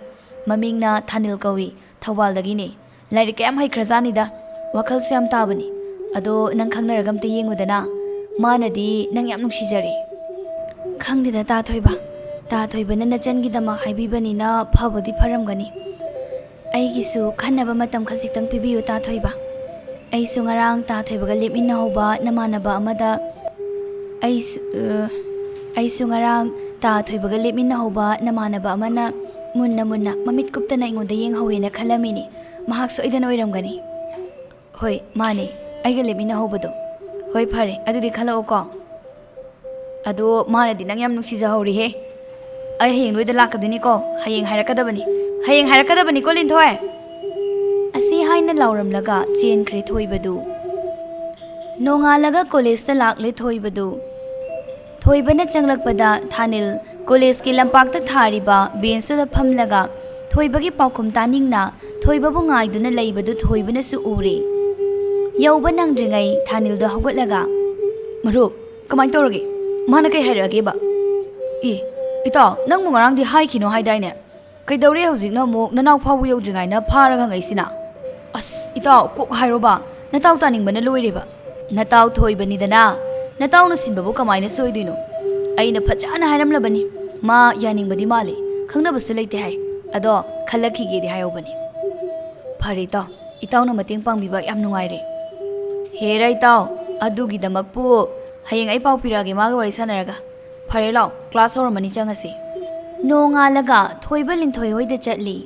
ꯃꯃꯤꯡꯅ ꯊꯥꯅꯤꯜ ꯀꯧꯏ, ꯊꯧꯕꯥꯜꯗꯒꯤꯅꯦ꯫ ꯂꯥꯏꯔꯤꯛ ꯀꯌꯥꯝ ꯍꯩꯈ꯭ꯔꯖꯥꯠꯅꯤꯗ꯫ ꯋꯥꯈꯜꯁꯨ ꯌꯥꯝ ꯇꯥꯕꯅꯤ꯫ ꯑꯗꯣ ꯅꯪ ꯈꯪꯅꯔꯒ ꯑꯝꯇ ꯌꯦꯡꯉꯨꯗꯅ꯫ ꯃꯥꯅꯗꯤ ꯅꯪ ꯌꯥꯝ ꯅꯨꯡꯁꯤꯖꯔꯦ꯫ ꯈꯪꯗꯦꯗ ꯇꯥ ꯊꯣꯏꯕ, ꯇꯥ ꯊꯣꯏꯕꯅ ꯅꯆꯟꯒꯤꯗꯃꯛ ꯍꯥꯏꯕꯤꯕꯅꯤꯅ ꯐꯕꯨꯗꯤ ꯐꯔꯝꯒꯅꯤ꯫ ꯑꯩꯒꯤꯁꯨ ꯈꯟꯅꯕ ꯃꯇꯝ ꯈꯖꯤꯛꯇꯪ ꯄꯤꯕꯤꯌꯨ ꯇꯥ ꯊꯣꯏꯕ꯫ ꯑꯩꯁꯨ ꯉꯔꯥꯡ ꯇꯥ ꯊꯣꯏꯕꯒ ꯂꯦꯞꯃꯤꯟꯅꯍꯧꯕ ꯅꯃꯥꯟꯅꯕ ꯑꯃꯗ, ꯑꯩꯁꯨ, ꯑ, ꯑꯩꯁꯨ ꯉꯔꯥꯡ ꯇꯥ ꯊꯣꯏꯕꯒ ꯂꯦꯞꯃꯤꯟꯅꯍꯧꯕ ꯅꯃꯥꯟꯅꯕ ꯑꯃꯅ ꯃꯨꯟꯅ ꯃꯨꯟꯅ ꯃꯃꯤꯠ ꯀꯨꯞꯇꯅ ꯑꯩꯉꯣꯟꯗ ꯌꯦꯡꯍꯧꯋꯦꯅ ꯈꯜꯂꯝꯃꯤꯅꯤ꯫ ꯃꯍꯥꯛ ꯁꯣꯏꯗꯅ ꯑꯣꯏꯔꯝꯒꯅꯤ꯫ ꯍꯣꯏ, ꯃꯥꯅꯦ, ꯑꯩꯒ ꯂꯦꯞꯃꯤꯟꯅꯍꯧꯕꯗꯣ꯫ ꯍꯣꯏ, ꯐꯔꯦ, ꯑꯗꯨꯗꯤ ꯈꯜꯂꯛꯑꯣꯀꯣ꯫ ꯑꯗꯣ ꯃꯥꯅꯗꯤ ꯅꯪ ꯌꯥꯝ ꯅꯨꯡꯁꯤꯖꯍꯧꯔꯤꯍꯦ꯫ ꯑꯩ ꯍꯌꯦꯡ ꯅꯣꯏꯗ ꯂꯥꯛꯀꯗꯣꯏꯅꯤꯀꯣ꯫ ꯍꯌꯦꯡ ꯍꯥꯏꯔꯛꯀꯗꯕꯅꯤ꯫ ꯍꯌꯦꯡ ꯍꯥꯏꯔꯛꯀꯗꯕꯅꯤꯀꯣ, ꯂꯤꯟꯊꯣꯏ꯫ ꯑꯁꯤ ꯍꯥꯏꯅ ꯂꯥꯎꯔꯝꯂꯒ ꯆꯦꯟꯈ꯭ꯔꯦ ꯊꯣꯏꯕꯗꯨ꯫ ꯅꯣꯡꯉꯥꯜꯂꯒ ꯀꯣꯂꯦꯖꯇ ꯂꯥꯛꯂꯦ ꯊꯣꯏꯕꯗꯨ꯫ ꯊꯣꯏꯕꯅ ꯆꯪꯂꯛꯄꯗ ꯊꯥꯅꯤꯜ ꯀꯣꯂꯦꯖꯀꯤ ꯂꯝꯄꯥꯛꯇ ꯊꯥꯔꯤꯕ ꯕꯦꯟꯁꯇꯨꯗ ꯐꯝꯂꯒ ꯊꯣꯏꯕꯒꯤ ꯄꯥꯎꯈꯨꯝ ꯇꯥꯅꯤꯡꯅ ꯊꯣꯏꯕꯕꯨ ꯉꯥꯏꯗꯨꯅ ꯂꯩꯕꯗꯨ ꯊꯣꯏꯕꯅꯁꯨ ꯎꯔꯦ꯫ ꯌꯧꯕ ꯅꯪꯗ꯭ꯔꯤꯉꯩ ꯊꯥꯅꯤꯜꯗꯣ ꯍꯧꯒꯠꯂꯒ, "ꯃꯔꯨꯞ, ꯀꯃꯥꯏꯅ ꯇꯧꯔꯒꯦ? ꯃꯥꯅ ꯀꯩ ꯍꯥꯏꯔꯛꯑꯒꯦꯕ?" "ꯏ, ꯏꯇꯥꯎ, ꯅꯪꯕꯨ ꯉꯔꯥꯡꯗꯤ ꯍꯥꯏꯈꯤꯅꯣ ꯍꯥꯏꯗꯥꯏꯅꯦ? ꯀꯩꯗꯧꯔꯦ ꯍꯧꯖꯤꯛꯅ ꯑꯃꯨꯛ ꯅꯅꯥꯎ ꯐꯥꯎꯕ ꯌꯧꯗ꯭ꯔꯤꯉꯩꯗ ꯐꯥꯔꯒ ꯍꯪꯉꯛꯏꯁꯤꯅ?" "ꯑꯁ, ꯏꯇꯥꯎ, ꯀꯣꯛ ꯍꯥꯏꯔꯣꯕ꯫ ꯅꯇꯥꯎ ꯇꯥꯅꯤꯡꯕꯅ ꯂꯣꯏꯔꯦꯕ꯫ ꯅꯇꯥꯎ ꯊꯣꯏꯕꯅꯤꯗꯅ꯫ ꯅꯇꯥꯎꯅ ꯁꯤꯟꯕꯕꯨ ꯀꯃꯥꯏꯅ ꯁꯣꯏꯗꯣꯏꯅꯣ? ꯑꯩꯅ ꯐꯖꯅ ꯍꯥꯏꯔꯝꯂꯕꯅꯤ꯫ ꯃꯥ ꯌꯥꯅꯤꯡꯕꯗꯤ ꯃꯥꯜꯂꯤ꯫ ꯈꯪꯅꯕꯁꯨ ꯂꯩꯇꯦ ꯍꯥꯏ꯫ ꯑꯗꯣ ꯈꯜꯂꯛꯈꯤꯒꯦꯗꯤ ꯍꯥꯏꯍꯧꯕꯅꯤ꯫" "ꯐꯔꯦ ꯏꯇꯥꯎ, ꯏꯇꯥꯎꯅ ꯃꯇꯦꯡ ꯄꯥꯡꯕꯤꯕ ꯌꯥꯝ ꯅꯨꯡꯉꯥꯏꯔꯦ꯫" "ꯍꯦꯔꯥ ꯏꯇꯥꯎ, ꯑꯗꯨꯒꯤꯗꯃꯛꯄꯨ ꯍꯌꯦꯡ ꯑꯩ ꯄꯥꯎ ꯄꯤꯔꯛꯑꯒꯦ ꯃꯥꯒ ꯋꯥꯔꯤ ꯁꯥꯟꯅꯔꯒ꯫ ꯐꯔꯦ ꯂꯥꯎ, ꯀ꯭ꯂꯥꯁ ꯍꯧꯔꯝꯃꯅꯤ, ꯆꯪꯉꯁꯤ꯫" ꯅꯣꯡꯉꯥꯜꯂꯒ ꯊꯣꯏꯕ ꯂꯤꯟꯊꯣꯏ ꯍꯣꯏꯗ ꯆꯠꯂꯤ꯫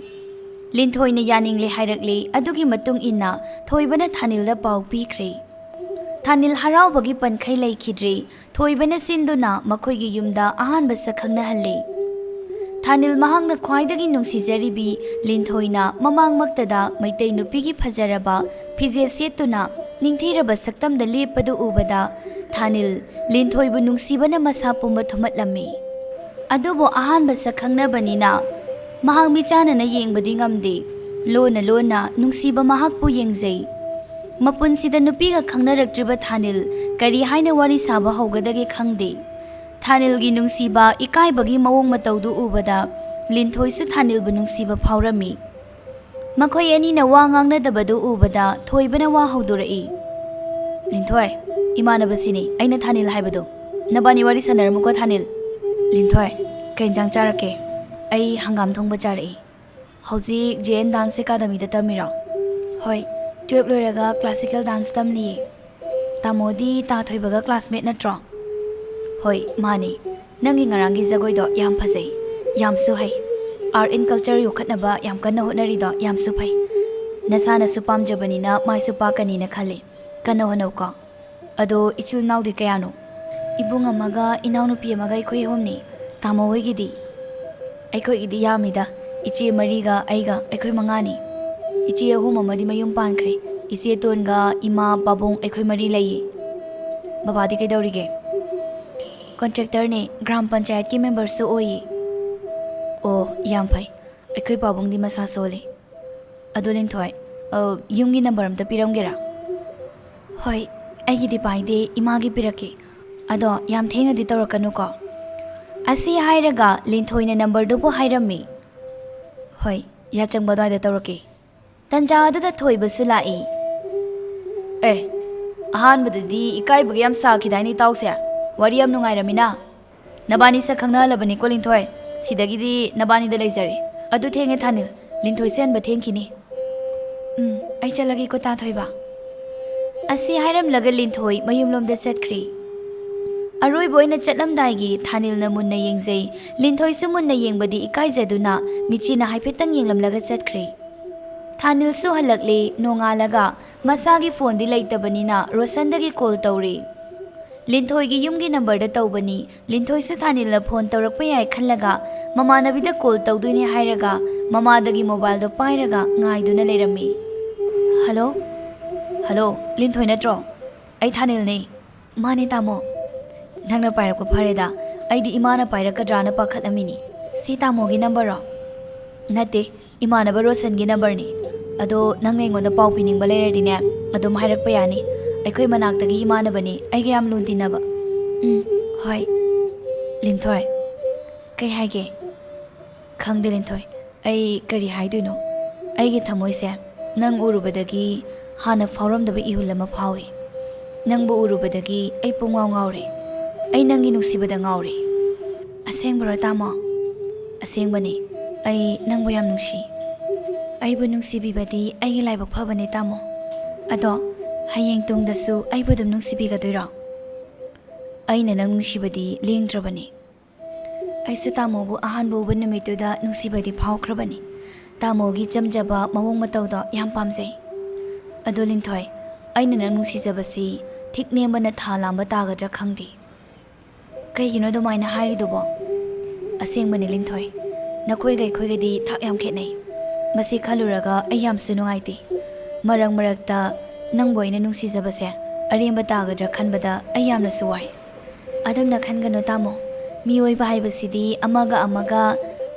ꯂꯤꯟꯊꯣꯏꯅ ꯌꯥꯅꯤꯡꯂꯦ ꯍꯥꯏꯔꯛꯂꯦ꯫ ꯑꯗꯨꯒꯤ ꯃꯇꯨꯡ ꯏꯟꯅ ꯊꯣꯏꯕꯅ ꯊꯥꯅꯤꯜꯗ ꯄꯥꯎ ꯄꯤꯈ꯭ꯔꯦ꯫ ꯊꯥꯅꯤꯜ ꯍꯔꯥꯎꯕꯒꯤ ꯄꯟꯈꯩ ꯂꯩꯈꯤꯗ꯭ꯔꯦ꯫ ꯊꯣꯏꯕꯅ ꯁꯤꯟꯗꯨꯅ ꯃꯈꯣꯏꯒꯤ ꯌꯨꯝꯗ ꯑꯍꯥꯟꯕ ꯁꯛ ꯈꯪꯅꯍꯜꯂꯦ꯫ ꯊꯥꯅꯤꯜ ꯃꯍꯥꯛꯅ ꯈ꯭ꯋꯥꯏꯗꯒꯤ ꯅꯨꯡꯁꯤꯖꯔꯤꯕꯤ ꯂꯤꯟꯊꯣꯏꯅ ꯃꯃꯥꯡꯃꯛꯇꯗ ꯃꯩꯇꯩ ꯅꯨꯄꯤꯒꯤ ꯐꯖꯔꯕ ꯐꯤꯖꯦꯠ ꯁꯦꯠꯇꯨꯅ ꯅꯤꯡꯊꯤꯔꯕ ꯁꯛꯇꯝꯗ ꯂꯦꯞꯄꯗꯨ ꯎꯕꯗ ꯊꯥꯅꯤꯜ ꯂꯤꯟꯊꯣꯏꯕꯨ ꯅꯨꯡꯁꯤꯕꯅ ꯃꯁꯥ ꯄꯨꯝꯕ ꯊꯨꯝꯍꯠꯂꯝꯃꯤ꯫ ꯑꯗꯨꯕꯨ ꯑꯍꯥꯟꯕ ꯁꯛ ꯈꯪꯅꯕꯅꯤꯅ ꯃꯍꯥꯛ ꯃꯤꯆꯥꯟꯅꯅ ꯌꯦꯡꯕꯗꯤ ꯉꯝꯗꯦ꯫ ꯂꯣꯟꯅ ꯂꯣꯟꯅ ꯅꯨꯡꯁꯤꯕ ꯃꯍꯥꯛꯄꯨ ꯌꯦꯡꯖꯩ꯫ ꯃꯄꯨꯟꯁꯤꯗ ꯅꯨꯄꯤꯒ ꯈꯪꯅꯔꯛꯇ꯭ꯔꯤꯕ ꯊꯥꯅꯤꯜ ꯀꯔꯤ ꯍꯥꯏꯅ ꯋꯥꯔꯤ ꯁꯥꯕ ꯍꯧꯒꯗꯒꯦ ꯈꯪꯗꯦ꯫ ꯊꯥꯅꯤꯜꯒꯤ ꯅꯨꯡꯁꯤꯕ, ꯏꯀꯥꯏꯕꯒꯤ ꯃꯑꯣꯡ ꯃꯇꯧꯗꯨ ꯎꯕꯗ ꯂꯤꯟꯊꯣꯏꯁꯨ ꯊꯥꯅꯤꯜꯕꯨ ꯅꯨꯡꯁꯤꯕ ꯐꯥꯎꯔꯝꯃꯤ꯫ ꯃꯈꯣꯏ ꯑꯅꯤꯅ ꯋꯥ ꯉꯥꯡꯅꯗꯕꯗꯨ ꯎꯕꯗ ꯊꯣꯏꯕꯅ ꯋꯥ ꯍꯧꯗꯣꯔꯛꯏ꯫ "ꯂꯤꯟꯊꯣꯏ, ꯏꯃꯥꯟꯅꯕꯁꯤꯅꯤ, ꯑꯩꯅ ꯊꯥꯅꯤꯜ ꯍꯥꯏꯕꯗꯣ꯫ ꯅꯕꯥꯅꯤ ꯋꯥꯔꯤ ꯁꯥꯟꯅꯔꯝꯃꯨꯀꯣ, ꯊꯥꯅꯤꯜ꯫ ꯂꯤꯟꯊꯣꯏ, ꯀꯩ ꯏꯟꯖꯥꯡ ꯆꯥꯔꯛꯀꯦ? ꯑꯩ ꯍꯪꯒꯥꯝ ꯊꯣꯡꯕ ꯆꯥꯔꯛꯏ꯫ ꯍꯧꯖꯤꯛ ꯖꯦ ꯑꯦꯟ Dance Academyꯗ ꯇꯝꯃꯤꯔꯣ? ꯍꯣꯏ, twelve ꯂꯣꯏꯔꯒ classical dance ꯇꯝꯂꯤꯌꯦ꯫ ꯇꯥꯃꯣꯗꯤ ꯇꯥ ꯊꯣꯏꯕꯒ classmate ꯅꯠꯇ꯭ꯔꯣ? ꯍꯣꯏ, ꯃꯥꯅꯤ꯫ ꯅꯪꯒꯤ ꯉꯔꯥꯡꯒꯤ ꯖꯒꯣꯏꯗꯣ ꯌꯥꯝ ꯐꯖꯩ, ꯌꯥꯝꯁꯨ ꯍꯩ꯫ Art and culture ꯌꯣꯛꯈꯠꯅꯕ ꯌꯥꯝ ꯀꯟꯅ ꯍꯣꯠꯅꯔꯤꯗꯣ ꯌꯥꯝꯁꯨ ꯐꯩ꯫ ꯅꯁꯥꯅꯁꯨ ꯄꯥꯝꯖꯕꯅꯤꯅ ꯃꯥꯏꯁꯨ ꯄꯥꯛꯀꯅꯤꯅ ꯈꯜꯂꯤ꯫ ꯀꯟꯅ ꯍꯣꯠꯅꯧꯀꯣ꯫ ꯑꯗꯣ ꯏꯆꯤꯜ ꯏꯅꯥꯎꯗꯤ ꯀꯌꯥꯅꯣ? ꯏꯕꯨꯡ ꯑꯃꯒ ꯏꯅꯥꯎꯅꯨꯄꯤ ꯑꯃꯒ ꯑꯩꯈꯣꯏ ꯑꯍꯨꯝꯅꯤ꯫ ꯇꯥꯃꯣ ꯍꯣꯏꯒꯤꯗꯤ? ꯑꯩꯈꯣꯏꯒꯤꯗꯤ ꯌꯥꯝꯃꯤꯗ, ꯏꯆꯦ ꯃꯔꯤꯒ ꯑꯩꯒ ꯑꯩꯈꯣꯏ ꯃꯉꯥꯅꯤ꯫ ꯏꯆꯦ ꯑꯍꯨꯝ ꯑꯃꯗꯤ ꯃꯌꯨꯝ ꯄꯥꯟꯈ꯭ꯔꯦ꯫ ꯏꯆꯦ ꯑꯇꯣꯟꯒ ꯏꯃꯥ ꯄꯥꯕꯨꯡ ꯑꯩꯈꯣꯏ ꯃꯔꯤ ꯂꯩꯌꯦ꯫ ꯕꯕꯥꯗꯤ ꯀꯩꯗꯧꯔꯤꯒꯦ? Contractorꯅꯦ, ꯒ꯭ꯔꯥꯝ ꯄꯟꯆꯥꯌꯠꯀꯤ memberꯁꯨ ꯑꯣꯏꯌꯦ꯫ ꯑꯣ, ꯌꯥꯝ ꯐꯩ꯫ ꯑꯩꯈꯣꯏ ꯄꯥꯕꯨꯡꯗꯤ ꯃꯁꯥ ꯁꯣꯜꯂꯤ꯫ ꯑꯗꯣ ꯂꯤꯟꯊꯣꯏ, ꯑ, ꯌꯨꯝꯒꯤ number ꯑꯝꯇ ꯄꯤꯔꯝꯒꯦꯔꯥ? ꯍꯣꯏ, ꯑꯩꯒꯤꯗꯤ ꯄꯥꯏꯗꯦ, ꯏꯃꯥꯒꯤ ꯄꯤꯔꯛꯀꯦ꯫ ꯑꯗꯣ ꯌꯥꯝ ꯊꯦꯡꯅꯗꯤ ꯇꯧꯔꯛꯀꯅꯨꯀꯣ꯫ ꯑꯁꯤ ꯍꯥꯏꯔꯒ ꯂꯤꯟꯊꯣꯏꯅ numberꯗꯨꯕꯨ ꯍꯥꯏꯔꯝꯃꯤ꯫ ꯍꯣꯏ, ꯌꯥꯆꯪꯕ ꯑꯗꯨꯋꯥꯏꯗ ꯇꯧꯔꯛꯀꯦ꯫ ꯇꯟꯖꯥ ꯑꯗꯨꯗ ꯊꯣꯏꯕꯁꯨ ꯂꯥꯛꯏ꯫ ꯑꯦ, ꯑꯍꯥꯟꯕꯗꯗꯤ ꯏꯀꯥꯏꯕꯒ ꯌꯥꯝ ꯁꯥꯈꯤꯗꯥꯏꯅꯦ ꯏꯇꯥꯎꯁꯦ? ꯋꯥꯔꯤ ꯌꯥꯝ ꯅꯨꯡꯉꯥꯏꯔꯝꯃꯤꯅ꯫ ꯅꯕꯥꯅꯤ ꯁꯛ ꯈꯪꯅꯍꯜꯂꯕꯅꯤꯀꯣ, ꯂꯤꯟꯊꯣꯏ꯫ ꯁꯤꯗꯒꯤꯗꯤ ꯅꯕꯥꯅꯤꯗ ꯂꯩꯖꯔꯦ꯫ ꯑꯗꯨ ꯊꯦꯡꯉꯦ, ꯊꯥꯅꯤꯜ꯫ ꯂꯤꯟꯊꯣꯏ ꯁꯦꯟꯕ ꯊꯦꯡꯈꯤꯅꯤ꯫ ꯎꯝ, ꯑꯩ ꯆꯠꯂꯒꯦꯀꯣ, ꯇꯥ ꯊꯣꯏꯕ꯫ ꯑꯁꯤ ꯍꯥꯏꯔꯝꯂꯒ ꯂꯤꯟꯊꯣꯏ ꯃꯌꯨꯝꯂꯣꯝꯗ ꯆꯠꯈ꯭ꯔꯦ꯫ ꯑꯔꯣꯏꯕ ꯑꯣꯏꯅ ꯆꯠꯂꯝꯗꯥꯏꯒꯤ ꯊꯥꯅꯤꯜꯅ ꯃꯨꯟꯅ ꯌꯦꯡꯖꯩ꯫ ꯂꯤꯟꯊꯣꯏꯁꯨ ꯃꯨꯟꯅ ꯌꯦꯡꯕꯗꯤ ꯏꯀꯥꯏꯖꯗꯨꯅ ꯃꯤꯆꯤꯅ ꯍꯥꯏꯐꯦꯠꯇꯪ ꯌꯦꯡꯂꯝꯂꯒ ꯆꯠꯈ꯭ꯔꯦ꯫ ꯊꯥꯅꯤꯜꯁꯨ ꯍꯜꯂꯛꯂꯦ꯫ ꯅꯣꯡꯉꯥꯜꯂꯒ ꯃꯁꯥꯒꯤ phoneꯗꯤ ꯂꯩꯇꯕꯅꯤꯅ ꯔꯣꯁꯟꯗꯒꯤ call ꯇꯧꯔꯦ꯫ ꯂꯤꯟꯊꯣꯏꯒꯤ ꯌꯨꯝꯒꯤ numberꯗ ꯇꯧꯕꯅꯤ꯫ ꯂꯤꯟꯊꯣꯏꯁꯨ ꯊꯥꯅꯤꯜꯅ phone ꯇꯧꯔꯛꯄ ꯌꯥꯏ ꯈꯜꯂꯒ ꯃꯃꯥꯟꯅꯕꯤꯗ call ꯇꯧꯗꯣꯏꯅꯦ ꯍꯥꯏꯔꯒ ꯃꯃꯥꯗꯒꯤ mobileꯗꯣ ꯄꯥꯏꯔꯒ ꯉꯥꯏꯗꯨꯅ ꯂꯩꯔꯝꯃꯤ꯫ Hello? Hello, ꯂꯤꯟꯊꯣꯏ ꯅꯠꯇ꯭ꯔꯣ? ꯑꯩ ꯊꯥꯅꯤꯜꯅꯦ꯫ ꯃꯥꯅꯦ ꯇꯥꯃꯣ꯫ ꯅꯪꯅ ꯄꯥꯏꯔꯛꯄ ꯐꯔꯦꯗ, ꯑꯩꯗꯤ ꯏꯃꯥꯅ ꯄꯥꯏꯔꯛꯀꯗ꯭ꯔꯥꯅ ꯄꯥꯈꯠꯂꯝꯃꯤꯅꯤ꯫ ꯁꯤ ꯇꯥꯃꯣꯒꯤ numberꯔꯣ? ꯅꯠꯇꯦ, ꯏꯃꯥꯟꯅꯕ ꯔꯣꯁꯟꯒꯤ numberꯅꯤ꯫ ꯑꯗꯣ ꯅꯪꯅ ꯑꯩꯉꯣꯟꯗ ꯄꯥꯎ ꯄꯤꯅꯤꯡꯕ ꯂꯩꯔꯗꯤꯅꯦ, ꯑꯗꯨꯝ ꯍꯥꯏꯔꯛꯄ ꯌꯥꯅꯤ꯫ ꯑꯩꯈꯣꯏ ꯃꯅꯥꯛꯇꯒꯤ ꯏꯃꯥꯟꯅꯕꯅꯤ, ꯑꯩꯒ ꯌꯥꯝ ꯂꯨꯅ ꯇꯤꯟꯅꯕ꯫ ꯎꯝ, ꯍꯣꯏ꯫ ꯂꯤꯟꯊꯣꯏ, ꯀꯩ ꯍꯥꯏꯒꯦ? ꯈꯪꯗꯦ ꯂꯤꯟꯊꯣꯏ, ꯑꯩ ꯀꯔꯤ ꯍꯥꯏꯗꯣꯏꯅꯣ? ꯑꯩꯒꯤ ꯊꯃꯣꯏꯁꯦ ꯅꯪ ꯎꯔꯨꯕꯗꯒꯤ ꯍꯥꯟꯅ ꯐꯥꯎꯔꯝꯗꯕ ꯏꯍꯨꯜ ꯑꯃ ꯐꯥꯎꯏ꯫ ꯅꯪꯕꯨ ꯎꯔꯨꯕꯗꯒꯤ ꯑꯩ ꯄꯨꯡꯉꯥꯎ ꯉꯥꯎꯔꯦ꯫ ꯑꯩ ꯅꯪꯒꯤ ꯅꯨꯡꯁꯤꯕꯗ ꯉꯥꯎꯔꯦ꯫ ꯑꯁꯦꯡꯕꯔꯣ, ꯇꯥꯃꯣ? ꯑꯁꯦꯡꯕꯅꯤ꯫ ꯑꯩ ꯅꯪꯕꯨ ꯌꯥꯝ ꯅꯨꯡꯁꯤ꯫ ꯑꯩꯕꯨ ꯅꯨꯡꯁꯤꯕꯤꯕꯗꯤ ꯑꯩꯒꯤ ꯂꯥꯏꯕꯛ ꯐꯕꯅꯤ, ꯇꯥꯃꯣ꯫ ꯑꯗꯣ, ꯍꯌꯦꯡ ꯇꯨꯡꯗꯁꯨ ꯑꯩꯕꯨ ꯑꯗꯨꯝ ꯅꯨꯡꯁꯤꯕꯤꯒꯗꯣꯏꯔꯣ? ꯑꯩꯅ ꯅꯪ ꯅꯨꯡꯁꯤꯕꯗꯤ ꯂꯦꯡꯗ꯭ꯔꯕꯅꯤ꯫ ꯑꯩꯁꯨ ꯇꯥꯃꯣꯕꯨ ꯑꯍꯥꯟꯕ ꯎꯕ ꯅꯨꯃꯤꯠꯇꯨꯗ ꯅꯨꯡꯁꯤꯕꯗꯤ ꯐꯥꯎꯈ꯭ꯔꯕꯅꯤ꯫ ꯇꯥꯃꯣꯒꯤ ꯆꯝꯖꯕ ꯃꯑꯣꯡ ꯃꯇꯧꯗꯣ ꯌꯥꯝ ꯄꯥꯝꯖꯩ꯫ ꯑꯗꯣ ꯂꯤꯟꯊꯣꯏ, ꯑꯩꯅ ꯅꯪ ꯅꯨꯡꯁꯤꯖꯕꯁꯤ ꯊꯤꯛ ꯅꯦꯝꯕꯅ ꯊꯥ ꯂꯥꯝꯕ ꯇꯥꯒꯗ꯭ꯔꯥ ꯈꯪꯗꯦ꯫ ꯀꯩꯒꯤꯅꯣ ꯑꯗꯨꯃꯥꯏꯅ ꯍꯥꯏꯔꯤꯗꯨꯕꯣ? ꯑꯁꯦꯡꯕꯅꯤ ꯂꯤꯟꯊꯣꯏ, ꯅꯈꯣꯏꯒ ꯑꯩꯈꯣꯏꯒꯗꯤ ꯊꯥꯛ ꯌꯥꯝ ꯈꯦꯠꯅꯩ꯫ ꯃꯁꯤ ꯈꯜꯂꯨꯔꯒ ꯑꯩ ꯌꯥꯝꯁꯨ ꯅꯨꯡꯉꯥꯏꯇꯦ꯫ ꯃꯔꯛ ꯃꯔꯛꯇ ꯅꯪꯕꯨ ꯑꯩꯅ ꯅꯨꯡꯁꯤꯖꯕꯁꯦ ꯑꯔꯦꯝꯕ ꯇꯥꯒꯗ꯭ꯔꯥ ꯈꯟꯕꯗ ꯑꯩ ꯌꯥꯝꯅꯁꯨ ꯋꯥꯏ꯫ ꯑꯗꯨꯝꯅ ꯈꯟꯒꯅꯨ ꯇꯥꯃꯣ꯫ ꯃꯤꯑꯣꯏꯕ ꯍꯥꯏꯕꯁꯤꯗꯤ ꯑꯃꯒ ꯑꯃꯒ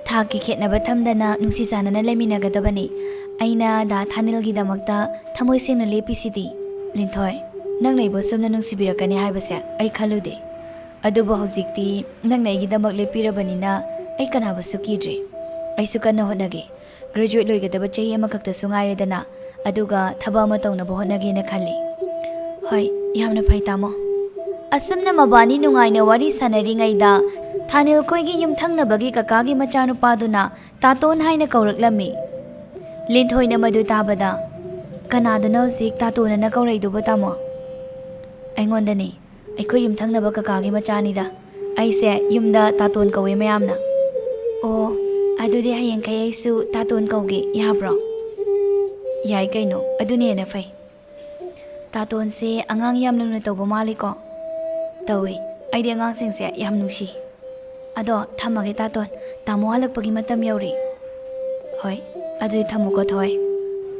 ꯊꯥꯛꯀꯤ ꯈꯦꯠꯅꯕ ꯊꯝꯗꯅ ꯅꯨꯡꯁꯤ ꯆꯥꯟꯅꯅ ꯂꯩꯃꯤꯟꯅꯒꯗꯕꯅꯤ꯫ ꯑꯩꯅ ꯗꯥ ꯊꯥꯅꯤꯜꯒꯤꯗꯃꯛꯇ ꯊꯃꯣꯏ ꯁꯦꯡꯅ ꯂꯦꯞꯄꯤꯁꯤꯗꯤ꯫ ꯂꯤꯟꯊꯣꯏ, ꯅꯪꯅ ꯑꯩꯕꯨ ꯑꯁꯨꯝꯅ ꯅꯨꯡꯁꯤꯕꯤꯔꯛꯀꯅꯤ ꯍꯥꯏꯕꯁꯦ ꯑꯩ ꯈꯜꯂꯨꯗꯦ꯫ ꯑꯗꯨꯕꯨ ꯍꯧꯖꯤꯛꯇꯤ ꯅꯪꯅ ꯑꯩꯒꯤꯗꯃꯛ ꯂꯦꯞꯄꯤꯔꯕꯅꯤꯅ ꯑꯩ ꯀꯅꯥꯕꯨꯁꯨ ꯀꯤꯗ꯭ꯔꯦ꯫ ꯑꯩꯁꯨ ꯀꯟꯅ ꯍꯣꯠꯅꯒꯦ꯫ ꯒ꯭ꯔꯦꯖꯨꯋꯦꯠ ꯂꯣꯏꯒꯗꯕ ꯆꯍꯤ ꯑꯃꯈꯛꯇꯁꯨ ꯉꯥꯏꯔꯦꯗꯅ, ꯑꯗꯨꯒ ꯊꯕꯛ ꯑꯃ ꯇꯧꯅꯕ ꯍꯣꯠꯅꯒꯦꯅ ꯈꯜꯂꯤ꯫ ꯍꯣꯏ, ꯌꯥꯝꯅ ꯐꯩ ꯇꯥꯃꯣ꯫ ꯑꯁꯨꯝꯅ ꯃꯕꯥꯅꯤ ꯅꯨꯡꯉꯥꯏꯅ ꯋꯥꯔꯤ ꯁꯥꯟꯅꯔꯤꯉꯩꯗ ꯊꯥꯅꯤꯜ ꯈꯣꯏꯒꯤ ꯌꯨꯝꯊꯪꯅꯕꯒꯤ ꯀꯀꯥꯒꯤ ꯃꯆꯥꯅꯨꯄꯥꯗꯨꯅ ꯇꯥꯇꯣꯟ ꯍꯥꯏꯅ ꯀꯧꯔꯛꯂꯝꯃꯤ꯫ ꯂꯤꯟꯊꯣꯏꯅ ꯃꯗꯨ ꯇꯥꯕꯗ, "ꯀꯅꯥꯗꯨꯅ ꯍꯧꯖꯤꯛ ꯇꯥꯇꯣꯟ ꯑꯅ ꯀꯧꯔꯛꯏꯗꯨꯕꯣ ꯇꯥꯃꯣ?" "ꯑꯩꯉꯣꯟꯗꯅꯤ꯫ ꯑꯩꯈꯣꯏ ꯌꯨꯝꯊꯪꯅꯕ ꯀꯀꯥꯒꯤ ꯃꯆꯥꯅꯤꯗ꯫ ꯑꯩꯁꯦ ꯌꯨꯝꯗ ꯇꯥꯇꯣꯟ ꯀꯧꯋꯦ ꯃꯌꯥꯝꯅ꯫" "ꯑꯣ, ꯑꯗꯨꯗꯤ ꯍꯌꯦꯡꯈꯩ ꯑꯩꯁꯨ ꯇꯥꯇꯣꯟ ꯀꯧꯒꯦ, ꯌꯥꯕ꯭ꯔꯣ?" "ꯌꯥꯏ ꯀꯩꯅꯣ, ꯑꯗꯨꯅ ꯍꯦꯟꯅ ꯐꯩ꯫" "ꯇꯥꯇꯣꯟꯁꯦ ꯑꯉꯥꯡ ꯌꯥꯝ ꯂꯨꯅ ꯇꯧꯕ ꯃꯥꯜꯂꯤꯀꯣ?" "ꯇꯧꯏ꯫ ꯑꯩꯗꯤ ꯑꯉꯥꯡꯁꯤꯡꯁꯦ ꯌꯥꯝ ꯅꯨꯡꯁꯤ꯫ ꯑꯗꯣ ꯊꯝꯃꯒꯦ ꯇꯥꯇꯣꯟ, ꯇꯥꯃꯣ ꯍꯜꯂꯛꯄꯒꯤ ꯃꯇꯝ ꯌꯧꯔꯦ꯫" "ꯍꯣꯏ, ꯑꯗꯨꯗꯤ ꯊꯝꯃꯨꯀꯣ ꯊꯣꯏ꯫"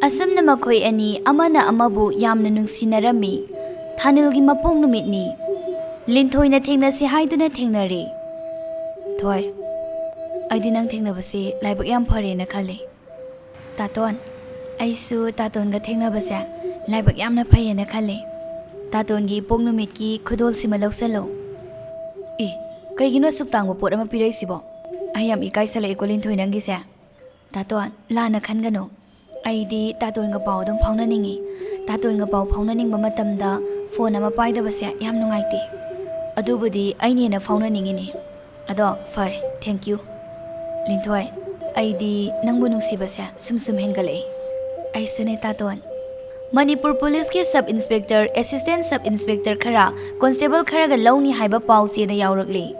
ꯑꯁꯨꯝꯅ ꯃꯈꯣꯏ ꯑꯅꯤ ꯑꯃꯅ ꯑꯃꯕꯨ ꯌꯥꯝꯅ ꯅꯨꯡꯁꯤꯅꯔꯝꯃꯤ꯫ ꯊꯥꯅꯤꯜꯒꯤ ꯃꯄꯣꯛ ꯅꯨꯃꯤꯠꯅꯤ꯫ ꯂꯤꯟꯊꯣꯏꯅ ꯊꯦꯡꯅꯁꯤ ꯍꯥꯏꯗꯨꯅ ꯊꯦꯡꯅꯔꯦ꯫ "ꯊꯣꯏ, ꯑꯩꯗꯤ ꯅꯪ ꯊꯦꯡꯅꯕꯁꯦ ꯂꯥꯏꯕꯛ ꯌꯥꯝ ꯐꯔꯦꯅ ꯈꯜꯂꯤ꯫" "ꯇꯥꯇꯣꯟ, ꯑꯩꯁꯨ ꯇꯥꯇꯣꯟꯒ ꯊꯦꯡꯅꯕꯁꯦ ꯂꯥꯏꯕꯛ ꯌꯥꯝꯅ ꯐꯩꯌꯦꯅ ꯈꯜꯂꯤ꯫ ꯇꯥꯇꯣꯟꯒꯤ ꯏꯄꯣꯛ ꯅꯨꯃꯤꯠꯀꯤ ꯈꯨꯗꯣꯜꯁꯤꯃ ꯂꯧꯁꯜꯂꯨ꯫" "ꯑꯦ, ꯀꯩꯒꯤꯅꯣ ꯑꯁꯨꯛ ꯇꯥꯡꯕ ꯄꯣꯠ ꯑꯃ ꯄꯤꯔꯛꯏꯁꯤꯕꯣ? ꯑꯩ ꯌꯥꯝ ꯏꯀꯥꯏꯁꯜꯂꯛꯑꯦꯀꯣ ꯂꯤꯟꯊꯣꯏ ꯅꯪꯒꯤꯁꯦ꯫" "ꯇꯥꯇꯣꯟ, ꯂꯥꯟꯅ ꯈꯟꯒꯅꯨ꯫ ꯑꯩꯗꯤ ꯇꯥꯇꯣꯟꯒ ꯄꯥꯎ ꯑꯗꯨꯝ ꯐꯥꯎꯅꯅꯤꯡꯉꯤ꯫ ꯇꯥꯇꯣꯟꯒ ꯄꯥꯎ ꯐꯥꯎꯅꯅꯤꯡꯕ ꯃꯇꯝꯗ ꯐꯣꯟ ꯑꯃ ꯄꯥꯏꯗꯕꯁꯦ ꯌꯥꯝ ꯅꯨꯡꯉꯥꯏꯇꯦ꯫ ꯑꯗꯨꯕꯨꯗꯤ ꯑꯩꯅ ꯍꯦꯟꯅ ꯐꯥꯎꯅꯅꯤꯡꯉꯤꯅꯦ꯫ ꯑꯗꯣ ꯐꯔꯦ, thank you꯫ ꯂꯤꯟꯊꯣꯏ, ꯑꯩꯗꯤ ꯅꯪꯕꯨ ꯅꯨꯡꯁꯤꯕꯁꯦ ꯁꯨꯝ ꯁꯨꯝ ꯍꯦꯟꯒꯠꯂꯛꯏ꯫ ꯑꯩꯁꯨꯅꯦ ꯇꯥꯇꯣꯟ꯫ ꯃꯅꯤꯄꯨꯔ ꯄꯨꯂꯤꯁꯀꯤ sub inspector, assistant sub inspector ꯈꯔ, ꯀꯣꯟꯁꯇꯦꯕꯜ ꯈꯔꯒ ꯂꯧꯅꯤ ꯍꯥꯏꯕ ꯄꯥꯎ ꯆꯦꯗ ꯌꯥꯎꯔꯛꯂꯤ꯫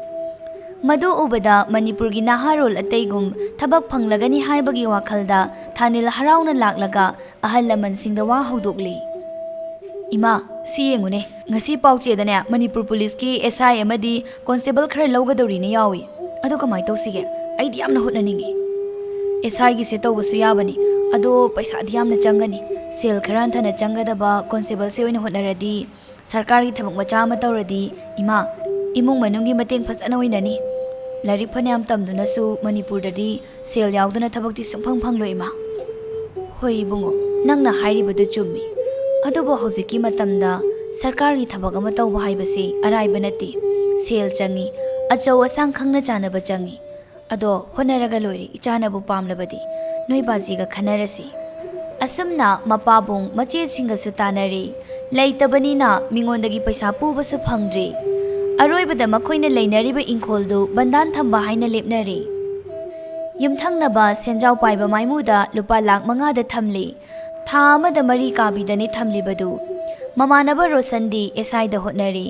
ꯃꯗꯨ ꯎꯕꯗ ꯃꯅꯤꯄꯨꯔꯒꯤ ꯅꯍꯥꯔꯣꯜ ꯑꯇꯩꯒꯨꯝ ꯊꯕꯛ ꯐꯪꯂꯒꯅꯤ ꯍꯥꯏꯕꯒꯤ ꯋꯥꯈꯜꯗ ꯊꯥꯅꯤꯜ ꯍꯔꯥꯎꯅ ꯂꯥꯛꯂꯒ ꯑꯍꯜ ꯂꯃꯟꯁꯤꯡꯗ ꯋꯥ ꯍꯧꯗꯣꯛꯂꯤ꯫ "ꯏꯃꯥ, ꯁꯤ ꯌꯦꯡꯉꯨꯅꯦ, ꯉꯁꯤ ꯄꯥꯎꯆꯦꯗꯅꯦ ꯃꯅꯤꯄꯨꯔ ꯄꯨꯂꯤꯁꯀꯤ ꯑꯦꯁ ꯑꯥꯏ ꯑꯃꯗꯤ ꯀꯣꯟꯁꯇꯦꯕꯜ ꯈꯔ ꯂꯧꯒꯗꯧꯔꯤꯅ ꯌꯥꯎꯏ꯫ ꯑꯗꯨ ꯀꯃꯥꯏꯅ ꯇꯧꯁꯤꯒꯦ? ꯑꯩꯗꯤ ꯌꯥꯝꯅ ꯍꯣꯠꯅꯅꯤꯡꯉꯤ꯫ ꯑꯦꯁ ꯑꯥꯏꯒꯤꯁꯦ ꯇꯧꯕꯁꯨ ꯌꯥꯕꯅꯤ, ꯑꯗꯣ ꯄꯩꯁꯥꯗꯤ ꯌꯥꯝꯅ ꯆꯪꯒꯅꯤ꯫ ꯁꯦꯜ ꯈꯔ ꯍꯟꯊꯅ ꯆꯪꯒꯗꯕ ꯀꯣꯟꯁꯇꯦꯕꯜꯁꯦ ꯑꯣꯏꯅ ꯍꯣꯠꯅꯔꯗꯤ, ꯁꯔꯀꯥꯔꯒꯤ ꯊꯕꯛ ꯃꯆꯥ ꯑꯃ ꯇꯧꯔꯗꯤ, ꯏꯃꯥ, ꯏꯃꯨꯡ ꯃꯅꯨꯡꯒꯤ ꯃꯇꯦꯡ ꯐꯖꯅ ꯑꯣꯏꯅꯅꯤ꯫ ꯂꯥꯏꯔꯤꯛ ꯐꯅꯌꯥꯝ ꯇꯝꯗꯨꯅꯁꯨ ꯃꯅꯤꯄꯨꯔꯗꯗꯤ ꯁꯦꯜ ꯌꯥꯎꯗꯅ ꯊꯕꯛꯇꯤ ꯁꯨꯡꯐꯪ ꯐꯪꯂꯣꯏ, ꯏꯃꯥ꯫" "ꯍꯣꯏ ꯏꯕꯨꯡꯉꯣ, ꯅꯪꯅ ꯍꯥꯏꯔꯤꯕꯗꯨ ꯆꯨꯝꯃꯤ꯫ ꯑꯗꯨꯕꯨ ꯍꯧꯖꯤꯛꯀꯤ ꯃꯇꯝꯗ ꯁꯔꯀꯥꯔꯒꯤ ꯊꯕꯛ ꯑꯃ ꯇꯧꯕ ꯍꯥꯏꯕꯁꯤ ꯑꯔꯥꯏꯕ ꯅꯠꯇꯦ꯫ ꯁꯦꯜ ꯆꯪꯏ, ꯑꯆꯧ ꯑꯁꯥꯡ ꯈꯪꯅ ꯆꯥꯟꯅꯕ ꯆꯪꯏ꯫ ꯑꯗꯣ ꯍꯣꯠꯅꯔꯒ ꯂꯣꯏꯔꯦ, ꯏꯆꯥꯅꯕꯨ ꯄꯥꯝꯂꯕꯗꯤ꯫ ꯅꯣꯏ ꯕꯥꯖꯤꯒ ꯈꯟꯅꯔꯁꯤ꯫" ꯑꯁꯨꯝꯅ ꯃꯄꯥꯕꯨꯡ ꯃꯆꯦꯁꯤꯡꯒꯁꯨ ꯇꯥꯟꯅꯔꯤ꯫ ꯂꯩꯇꯕꯅꯤꯅ ꯃꯤꯉꯣꯟꯗꯒꯤ ꯄꯩꯁꯥ ꯄꯨꯕꯁꯨ ꯐꯪꯗ꯭ꯔꯤ꯫ ꯑꯔꯣꯏꯕꯗ ꯃꯈꯣꯏꯅ ꯂꯩꯅꯔꯤꯕ ꯏꯪꯈꯣꯜꯗꯨ ꯕꯟꯗꯥꯟ ꯊꯝꯕ ꯍꯥꯏꯅ ꯂꯦꯞꯅꯔꯤ꯫ ꯌꯨꯝꯊꯪꯅꯕ ꯁꯦꯟꯖꯥꯎ ꯄꯥꯏꯕ ꯃꯥꯏꯃꯨꯗ ꯂꯨꯄꯥ ꯂꯥꯈ ꯃꯉꯥꯗ ꯊꯝꯂꯤ꯫ ꯊꯥ ꯑꯃꯗ ꯃꯔꯤ ꯀꯥꯕꯤꯗꯅꯤ ꯊꯝꯂꯤꯕꯗꯨ꯫ ꯃꯃꯥꯟꯅꯕ ꯔꯣꯁꯟꯗꯤ ꯑꯦꯁ ꯑꯥꯏꯗ ꯍꯣꯠꯅꯔꯤ꯫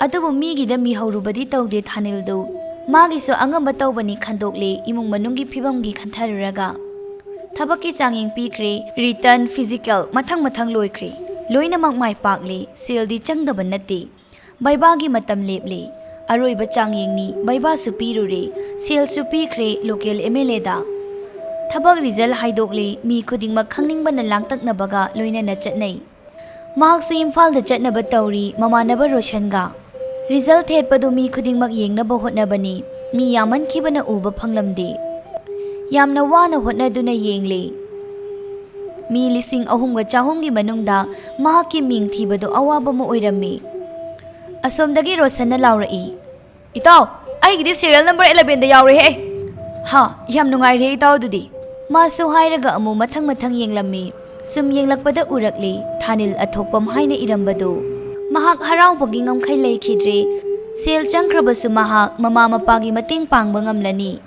ꯑꯗꯨꯕꯨ ꯃꯤꯒꯤꯗ ꯃꯤꯍꯧꯔꯨꯕꯗꯤ ꯇꯧꯗꯦ ꯊꯥꯅꯤꯜꯗꯨ꯫ ꯃꯥꯒꯤꯁꯨ ꯑꯉꯝꯕ ꯇꯧꯕꯅꯤ ꯈꯟꯗꯣꯛꯂꯤ, ꯏꯃꯨꯡ ꯃꯅꯨꯡꯒꯤ ꯐꯤꯕꯝꯒꯤ ꯈꯟꯊꯔꯨꯔꯒ꯫ ꯊꯕꯛꯀꯤ ꯆꯥꯡꯌꯦꯡ ꯄꯤꯈ꯭ꯔꯦ, ꯔꯤꯇꯟ, ꯐꯤꯖꯤꯀꯦꯜ, ꯃꯊꯪ ꯃꯊꯪ ꯂꯣꯏꯈ꯭ꯔꯦ꯫ ꯂꯣꯏꯅꯃꯛ ꯃꯥꯏ ꯄꯥꯛꯂꯤ, ꯁꯦꯜꯗꯤ ꯆꯪꯗꯕ ꯅꯠꯇꯦ꯫ ꯕꯩꯕꯥꯒꯤ ꯃꯇꯝ ꯂꯦꯞꯂꯤ꯫ ꯑꯔꯣꯏꯕ ꯆꯥꯡꯌꯦꯡꯅꯤ, ꯕꯩꯕꯥꯁꯨ ꯄꯤꯔꯨꯔꯦ, ꯁꯦꯜꯁꯨ ꯄꯤꯈ꯭ꯔꯦ ꯂꯣꯀꯦꯜ ꯑꯦꯝ ꯑꯦꯜ ꯑꯦꯗ꯫ ꯊꯕꯛ ꯔꯤꯖꯜ ꯍꯥꯏꯗꯣꯛꯂꯤ, ꯃꯤ ꯈꯨꯗꯤꯡꯃꯛ ꯈꯪꯅꯤꯡꯕꯅ ꯂꯥꯡꯇꯛꯅꯕꯒ ꯂꯣꯏꯅꯅ ꯆꯠꯅꯩ꯫ ꯃꯍꯥꯛꯁꯨ ꯏꯝꯐꯥꯜꯗ ꯆꯠꯅꯕ ꯇꯧꯔꯤ, ꯃꯃꯥꯟꯅꯕ ꯔꯣꯁꯟꯒ꯫ ꯔꯤꯖꯜ ꯊꯦꯠꯄꯗꯨ ꯃꯤ ꯈꯨꯗꯤꯡꯃꯛ ꯌꯦꯡꯅꯕ ꯍꯣꯠꯅꯕꯅꯤ, ꯃꯤ ꯌꯥꯝꯃꯟꯈꯤꯕꯅ ꯎꯕ ꯐꯪꯂꯝꯗꯦ꯫ ꯌꯥꯝꯅ ꯋꯥꯅ ꯍꯣꯠꯅꯗꯨꯅ ꯌꯦꯡꯂꯤ꯫ ꯃꯤ ꯂꯤꯁꯤꯡ ꯑꯍꯨꯝꯒ ꯆꯍꯨꯝꯒꯤ ꯃꯅꯨꯡꯗ ꯃꯍꯥꯛꯀꯤ ꯃꯤꯡ ꯊꯤꯕꯗꯨ ꯑꯋꯥꯕ ꯑꯃ ꯑꯣꯏꯔꯝꯃꯤ꯫ ꯑꯁꯣꯝꯗꯒꯤ ꯔꯣꯁꯟꯅ ꯂꯥꯎꯔꯛꯏ, "ꯏꯇꯥꯎ, ꯑꯩꯒꯤꯗꯤ ꯁꯤꯔꯤꯌꯦꯜ ꯅꯝꯕꯔ ꯑꯦꯂꯦꯚꯦꯟꯗ ꯌꯥꯎꯔꯦꯍꯦ!" "ꯍꯥ, ꯌꯥꯝ ꯅꯨꯡꯉꯥꯏꯔꯦ ꯏꯇꯥꯎ ꯑꯗꯨꯗꯤ꯫" ꯃꯥꯁꯨ ꯍꯥꯏꯔꯒ ꯑꯃꯨꯛ ꯃꯊꯪ ꯃꯊꯪ ꯌꯦꯡꯂꯝꯃꯤ꯫ ꯁꯨꯝ ꯌꯦꯡꯂꯛꯄꯗ ꯎꯔꯛꯂꯤ, ꯊꯥꯅꯤꯜ ꯑꯊꯣꯛꯄꯝ ꯍꯥꯏꯅ ꯏꯔꯝꯕꯗꯨ꯫ ꯃꯍꯥꯛ ꯍꯔꯥꯎꯕꯒꯤ ꯉꯝꯈꯩ ꯂꯩꯈꯤꯗ꯭ꯔꯦ꯫ ꯁꯦꯜ ꯆꯪꯈ꯭ꯔꯕꯁꯨ ꯃꯍꯥꯛ ꯃꯃꯥ ꯃꯄꯥꯒꯤ ꯃꯇꯦꯡ ꯄꯥꯡꯕ ꯉꯝꯂꯅꯤ꯫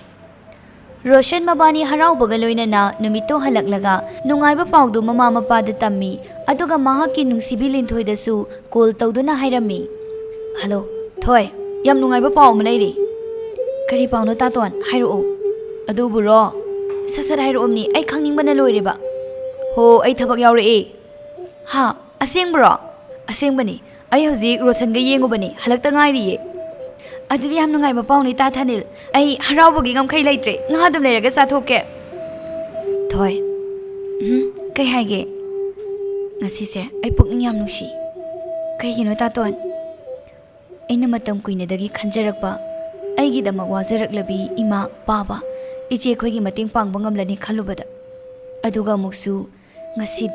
ꯔꯣꯁꯟ ꯃꯕꯥꯅꯤ ꯍꯔꯥꯎꯕꯒ ꯂꯣꯏꯅꯅ ꯅꯨꯃꯤꯠꯇꯨ ꯍꯜꯂꯛꯂꯒ ꯅꯨꯡꯉꯥꯏꯕ ꯄꯥꯎꯗꯨ ꯃꯃꯥ ꯃꯄꯥꯗ ꯇꯝꯃꯤ, ꯑꯗꯨꯒ ꯃꯍꯥꯛꯀꯤ ꯅꯨꯡꯁꯤꯕꯤ ꯂꯤꯟꯊꯣꯏꯗꯁꯨ ꯀꯣꯜ ꯇꯧꯗꯨꯅ ꯍꯥꯏꯔꯝꯃꯤ꯫ "ꯍꯜꯂꯣ, ꯊꯣꯏ, ꯌꯥꯝ ꯅꯨꯡꯉꯥꯏꯕ ꯄꯥꯎ ꯑꯃ ꯂꯩꯔꯦ꯫" "ꯀꯔꯤ ꯄꯥꯎꯅꯣ ꯇꯥꯇꯣꯟ? ꯍꯥꯏꯔꯛꯑꯣ꯫" "ꯑꯗꯨꯕꯨꯔꯣ? ꯁꯠ ꯁꯠ ꯍꯥꯏꯔꯛꯑꯣꯝꯅꯤ, ꯑꯩ ꯈꯪꯅꯤꯡꯕꯅ ꯂꯣꯏꯔꯦꯕ꯫" "ꯍꯣ, ꯑꯩ ꯊꯕꯛ ꯌꯥꯎꯔꯛꯑꯦ꯫" "ꯍꯥ? ꯑꯁꯦꯡꯕ꯭ꯔꯣ?" "ꯑꯁꯦꯡꯕꯅꯤ꯫ ꯑꯩ ꯍꯧꯖꯤꯛ ꯔꯣꯁꯟꯒ ꯌꯦꯡꯉꯨꯕꯅꯤ, ꯍꯜꯂꯛꯇ ꯉꯥꯏꯔꯤꯌꯦ꯫" "ꯑꯗꯨꯗꯤ ꯌꯥꯝ ꯅꯨꯡꯉꯥꯏꯕ ꯄꯥꯎꯅꯤ, ꯇꯥ ꯊꯥꯅꯤꯜ꯫ ꯑꯩ ꯍꯔꯥꯎꯕꯒꯤ ꯉꯝꯈꯩ ꯂꯩꯇ꯭ꯔꯦ꯫ ꯉꯥ ꯑꯗꯨꯝ ꯂꯩꯔꯒ ꯆꯥꯊꯣꯛꯀꯦ꯫" "ꯊꯣꯏ꯫" "ꯎꯝ, ꯀꯩ ꯍꯥꯏꯒꯦ?" "ꯉꯁꯤꯁꯦ ꯑꯩ ꯄꯨꯛꯅꯤꯡ ꯌꯥꯝ ꯅꯨꯡꯁꯤ꯫" "ꯀꯩꯒꯤꯅꯣ, ꯇꯥꯇꯣꯟ?" "ꯑꯩꯅ ꯃꯇꯝ ꯀꯨꯏꯅꯗꯒꯤ ꯈꯟꯖꯔꯛꯄ, ꯑꯩꯒꯤꯗꯃꯛ ꯋꯥꯖꯔꯛꯂꯕꯤ ꯏꯃꯥ, ꯄꯥꯕ, ꯏꯆꯦ ꯑꯩꯈꯣꯏꯒꯤ ꯃꯇꯦꯡ ꯄꯥꯡꯕ ꯉꯝꯂꯅꯤ ꯈꯜꯂꯨꯕꯗ꯫ ꯑꯗꯨꯒ ꯑꯃꯨꯛꯁꯨ ꯉꯁꯤ,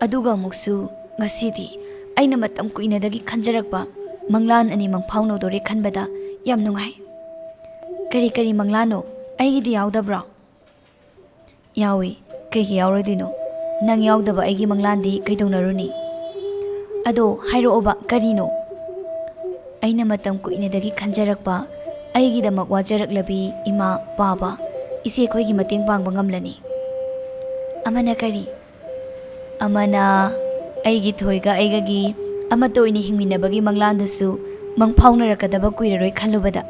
ꯑꯗꯨꯒ ꯑꯃꯨꯛꯁꯨ ꯉꯁꯤꯗꯤ ꯑꯩꯅ ꯃꯇꯝ ꯀꯨꯏꯅꯗꯒꯤ ꯈꯟꯖꯔꯛꯄ ꯃꯪꯂꯥꯟ ꯑꯅꯤ ꯃꯪꯐꯥꯎꯅꯗꯣꯔꯦ ꯈꯟꯕꯗ ꯌꯥꯝ ꯅꯨꯡꯉꯥꯏ꯫" "ꯀꯔꯤ ꯀꯔꯤ ꯃꯪꯂꯥꯟꯅꯣ? ꯑꯩꯒꯤꯗꯤ ꯌꯥꯎꯗꯕ꯭ꯔꯣ?" "ꯌꯥꯎꯏ꯫ ꯀꯩꯒꯤ ꯌꯥꯎꯔꯣꯏꯗꯣꯏꯅꯣ? ꯅꯪ ꯌꯥꯎꯗꯕ ꯑꯩꯒꯤ ꯃꯪꯂꯥꯟꯗꯤ ꯀꯩꯗꯧꯅꯔꯨꯅꯤ? ꯑꯗꯣ ꯍꯥꯏꯔꯛꯑꯣꯕ, ꯀꯔꯤꯅꯣ?" "ꯑꯩꯅ ꯃꯇꯝ ꯀꯨꯏꯅꯗꯒꯤ ꯈꯟꯖꯔꯛꯄ, ꯑꯩꯒꯤꯗꯃꯛ ꯋꯥꯖꯔꯛꯂꯕꯤ ꯏꯃꯥ, ꯄꯥꯕ, ꯏꯆꯦ ꯑꯩꯈꯣꯏꯒꯤ ꯃꯇꯦꯡ ꯄꯥꯡꯕ ꯉꯝꯂꯅꯤ꯫" "ꯑꯃꯅ ꯀꯔꯤ?" "ꯑꯃꯅ ꯑꯩꯒꯤ ꯊꯣꯏꯒ ꯑꯩꯒꯒꯤ ꯑꯃꯠꯇ ꯑꯣꯏꯅ ꯍꯤꯡꯃꯤꯟꯅꯕꯒꯤ ꯃꯪꯂꯥꯟꯗꯨꯁꯨ ꯃꯪꯐꯥꯎꯅꯔꯛꯀꯗꯕ ꯀꯨꯏꯔꯔꯣꯏ ꯈꯜꯂꯨꯕꯗ꯫"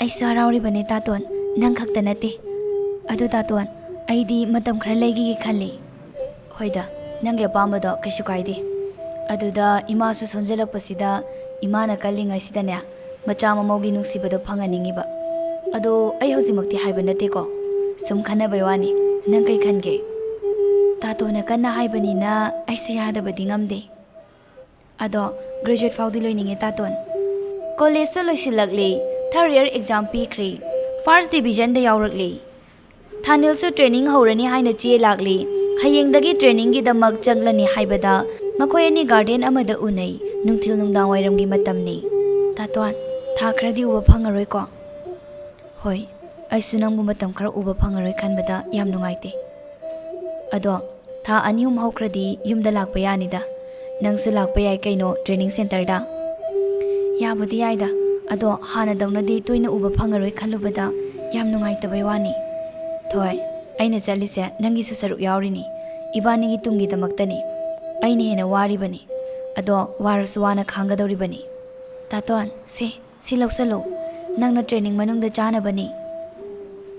"ꯑꯩꯁꯨ ꯍꯔꯥꯎꯔꯤꯕꯅꯦ ꯇꯥꯇꯣꯟ, ꯅꯪ ꯈꯛꯇ ꯅꯠꯇꯦ꯫ ꯑꯗꯨ ꯇꯥꯇꯣꯟ, ꯑꯩꯗꯤ ꯃꯇꯝ ꯈꯔ ꯂꯩꯈꯤꯒꯦ ꯈꯜꯂꯤ꯫" "ꯍꯣꯏꯗ, ꯅꯪꯒꯤ ꯑꯄꯥꯝꯕꯗꯣ ꯀꯩꯁꯨ ꯀꯥꯏꯗꯦ꯫ ꯑꯗꯨꯗ ꯏꯃꯥꯁꯨ ꯁꯣꯟꯖꯜꯂꯛꯄꯁꯤꯗ ꯏꯃꯥꯅ ꯀꯜꯂꯤꯉꯩꯁꯤꯗꯅꯦ, ꯃꯆꯥ ꯃꯃꯧꯒꯤ ꯅꯨꯡꯁꯤꯕꯗꯣ ꯐꯪꯍꯟꯅꯤꯡꯉꯤꯕ꯫ ꯑꯗꯣ ꯑꯩ ꯍꯧꯖꯤꯛꯃꯛꯇꯤ ꯍꯥꯏꯕ ꯅꯠꯇꯦꯀꯣ, ꯁꯨꯝ ꯈꯟꯅꯕꯩ ꯋꯥꯅꯤ꯫ ꯅꯪ ꯀꯩ ꯈꯟꯒꯦ?" "ꯇꯥꯇꯣꯟꯅ ꯀꯟꯅ ꯍꯥꯏꯕꯅꯤꯅ ꯑꯩꯁꯨ ꯌꯥꯗꯕꯗꯤ ꯉꯝꯗꯦ꯫ ꯑꯗꯣ ꯒ꯭ꯔꯦꯖꯨꯋꯦꯠ ꯐꯥꯎꯗꯤ ꯂꯣꯏꯅꯤꯡꯉꯦ ꯇꯥꯇꯣꯟ꯫" ꯀꯣꯂꯦꯖꯁꯨ ꯂꯣꯏꯁꯤꯜꯂꯛꯂꯦ, ꯊꯥꯔꯗ ꯏꯌꯥꯔ ꯑꯦꯛꯖꯥꯝ ꯄꯤꯈ꯭ꯔꯦ꯫ ꯐꯥꯔꯁ ꯗꯤꯕꯤꯖꯟꯗ ꯌꯥꯎꯔꯛꯂꯦ꯫ ꯊꯥꯅꯤꯜꯁꯨ ꯇ꯭ꯔꯦꯅꯤꯡ ꯍꯧꯔꯅꯤ ꯍꯥꯏꯅ ꯆꯦ ꯂꯥꯛꯂꯤ꯫ ꯍꯌꯦꯡꯗꯒꯤ ꯇ꯭ꯔꯦꯅꯤꯡꯒꯤꯗꯃꯛ ꯆꯪꯂꯅꯤ ꯍꯥꯏꯕꯗ ꯃꯈꯣꯏ ꯑꯅꯤ ꯒꯥꯔꯗꯦꯟ ꯑꯃꯗ ꯎꯅꯩ꯫ ꯅꯨꯡꯊꯤꯜ ꯅꯨꯡꯗꯥꯡ ꯋꯥꯏꯔꯝꯒꯤ ꯃꯇꯝꯅꯤ꯫ "ꯇꯥꯇꯣꯟ, ꯊꯥ ꯈꯔꯗꯤ ꯎꯕ ꯐꯪꯉꯔꯣꯏꯀꯣ?" "ꯍꯣꯏ, ꯑꯩꯁꯨ ꯅꯪꯕꯨ ꯃꯇꯝ ꯈꯔ ꯎꯕ ꯐꯪꯉꯔꯣꯏ ꯈꯟꯕꯗ ꯌꯥꯝ ꯅꯨꯡꯉꯥꯏꯇꯦ꯫ ꯑꯗꯣ ꯊꯥ ꯑꯅꯤ ꯑꯍꯨꯝ ꯍꯧꯈ꯭ꯔꯗꯤ ꯌꯨꯝꯗ ꯂꯥꯛꯄ ꯌꯥꯅꯤꯗ꯫ ꯅꯪꯁꯨ ꯂꯥꯛꯄ ꯌꯥꯏ ꯀꯩꯅꯣ training centreꯗ꯫ ꯌꯥꯕꯨꯗꯤ ꯌꯥꯏꯗ, ꯑꯗꯣ ꯍꯥꯟꯅꯗꯧꯅꯗꯤ ꯇꯣꯏꯅ ꯎꯕ ꯐꯪꯉꯔꯣꯏ ꯈꯜꯂꯨꯕꯗ ꯌꯥꯝ ꯅꯨꯡꯉꯥꯏꯇꯕꯩ ꯋꯥꯅꯤ꯫ ꯊꯣꯏ, ꯑꯩꯅ ꯆꯠꯂꯤꯁꯦ ꯅꯪꯒꯤꯁꯨ ꯁꯔꯨꯛ ꯌꯥꯎꯔꯤꯅꯤ꯫ ꯏꯕꯥꯅꯤꯒꯤ ꯇꯨꯡꯒꯤꯗꯃꯛꯇꯅꯤ꯫ ꯑꯩꯅ ꯍꯦꯟꯅ ꯋꯥꯔꯤꯕꯅꯤ꯫ ꯑꯗꯣ ꯋꯥꯔꯁꯨ ꯋꯥꯅ ꯈꯥꯡꯒꯗꯧꯔꯤꯕꯅꯤ꯫ ꯇꯥꯇꯣꯟ, ꯁꯦ, ꯁꯤ ꯂꯧꯁꯜꯂꯨ꯫ ꯅꯪꯅ training ꯃꯅꯨꯡꯗ ꯆꯥꯅꯕꯅꯤ꯫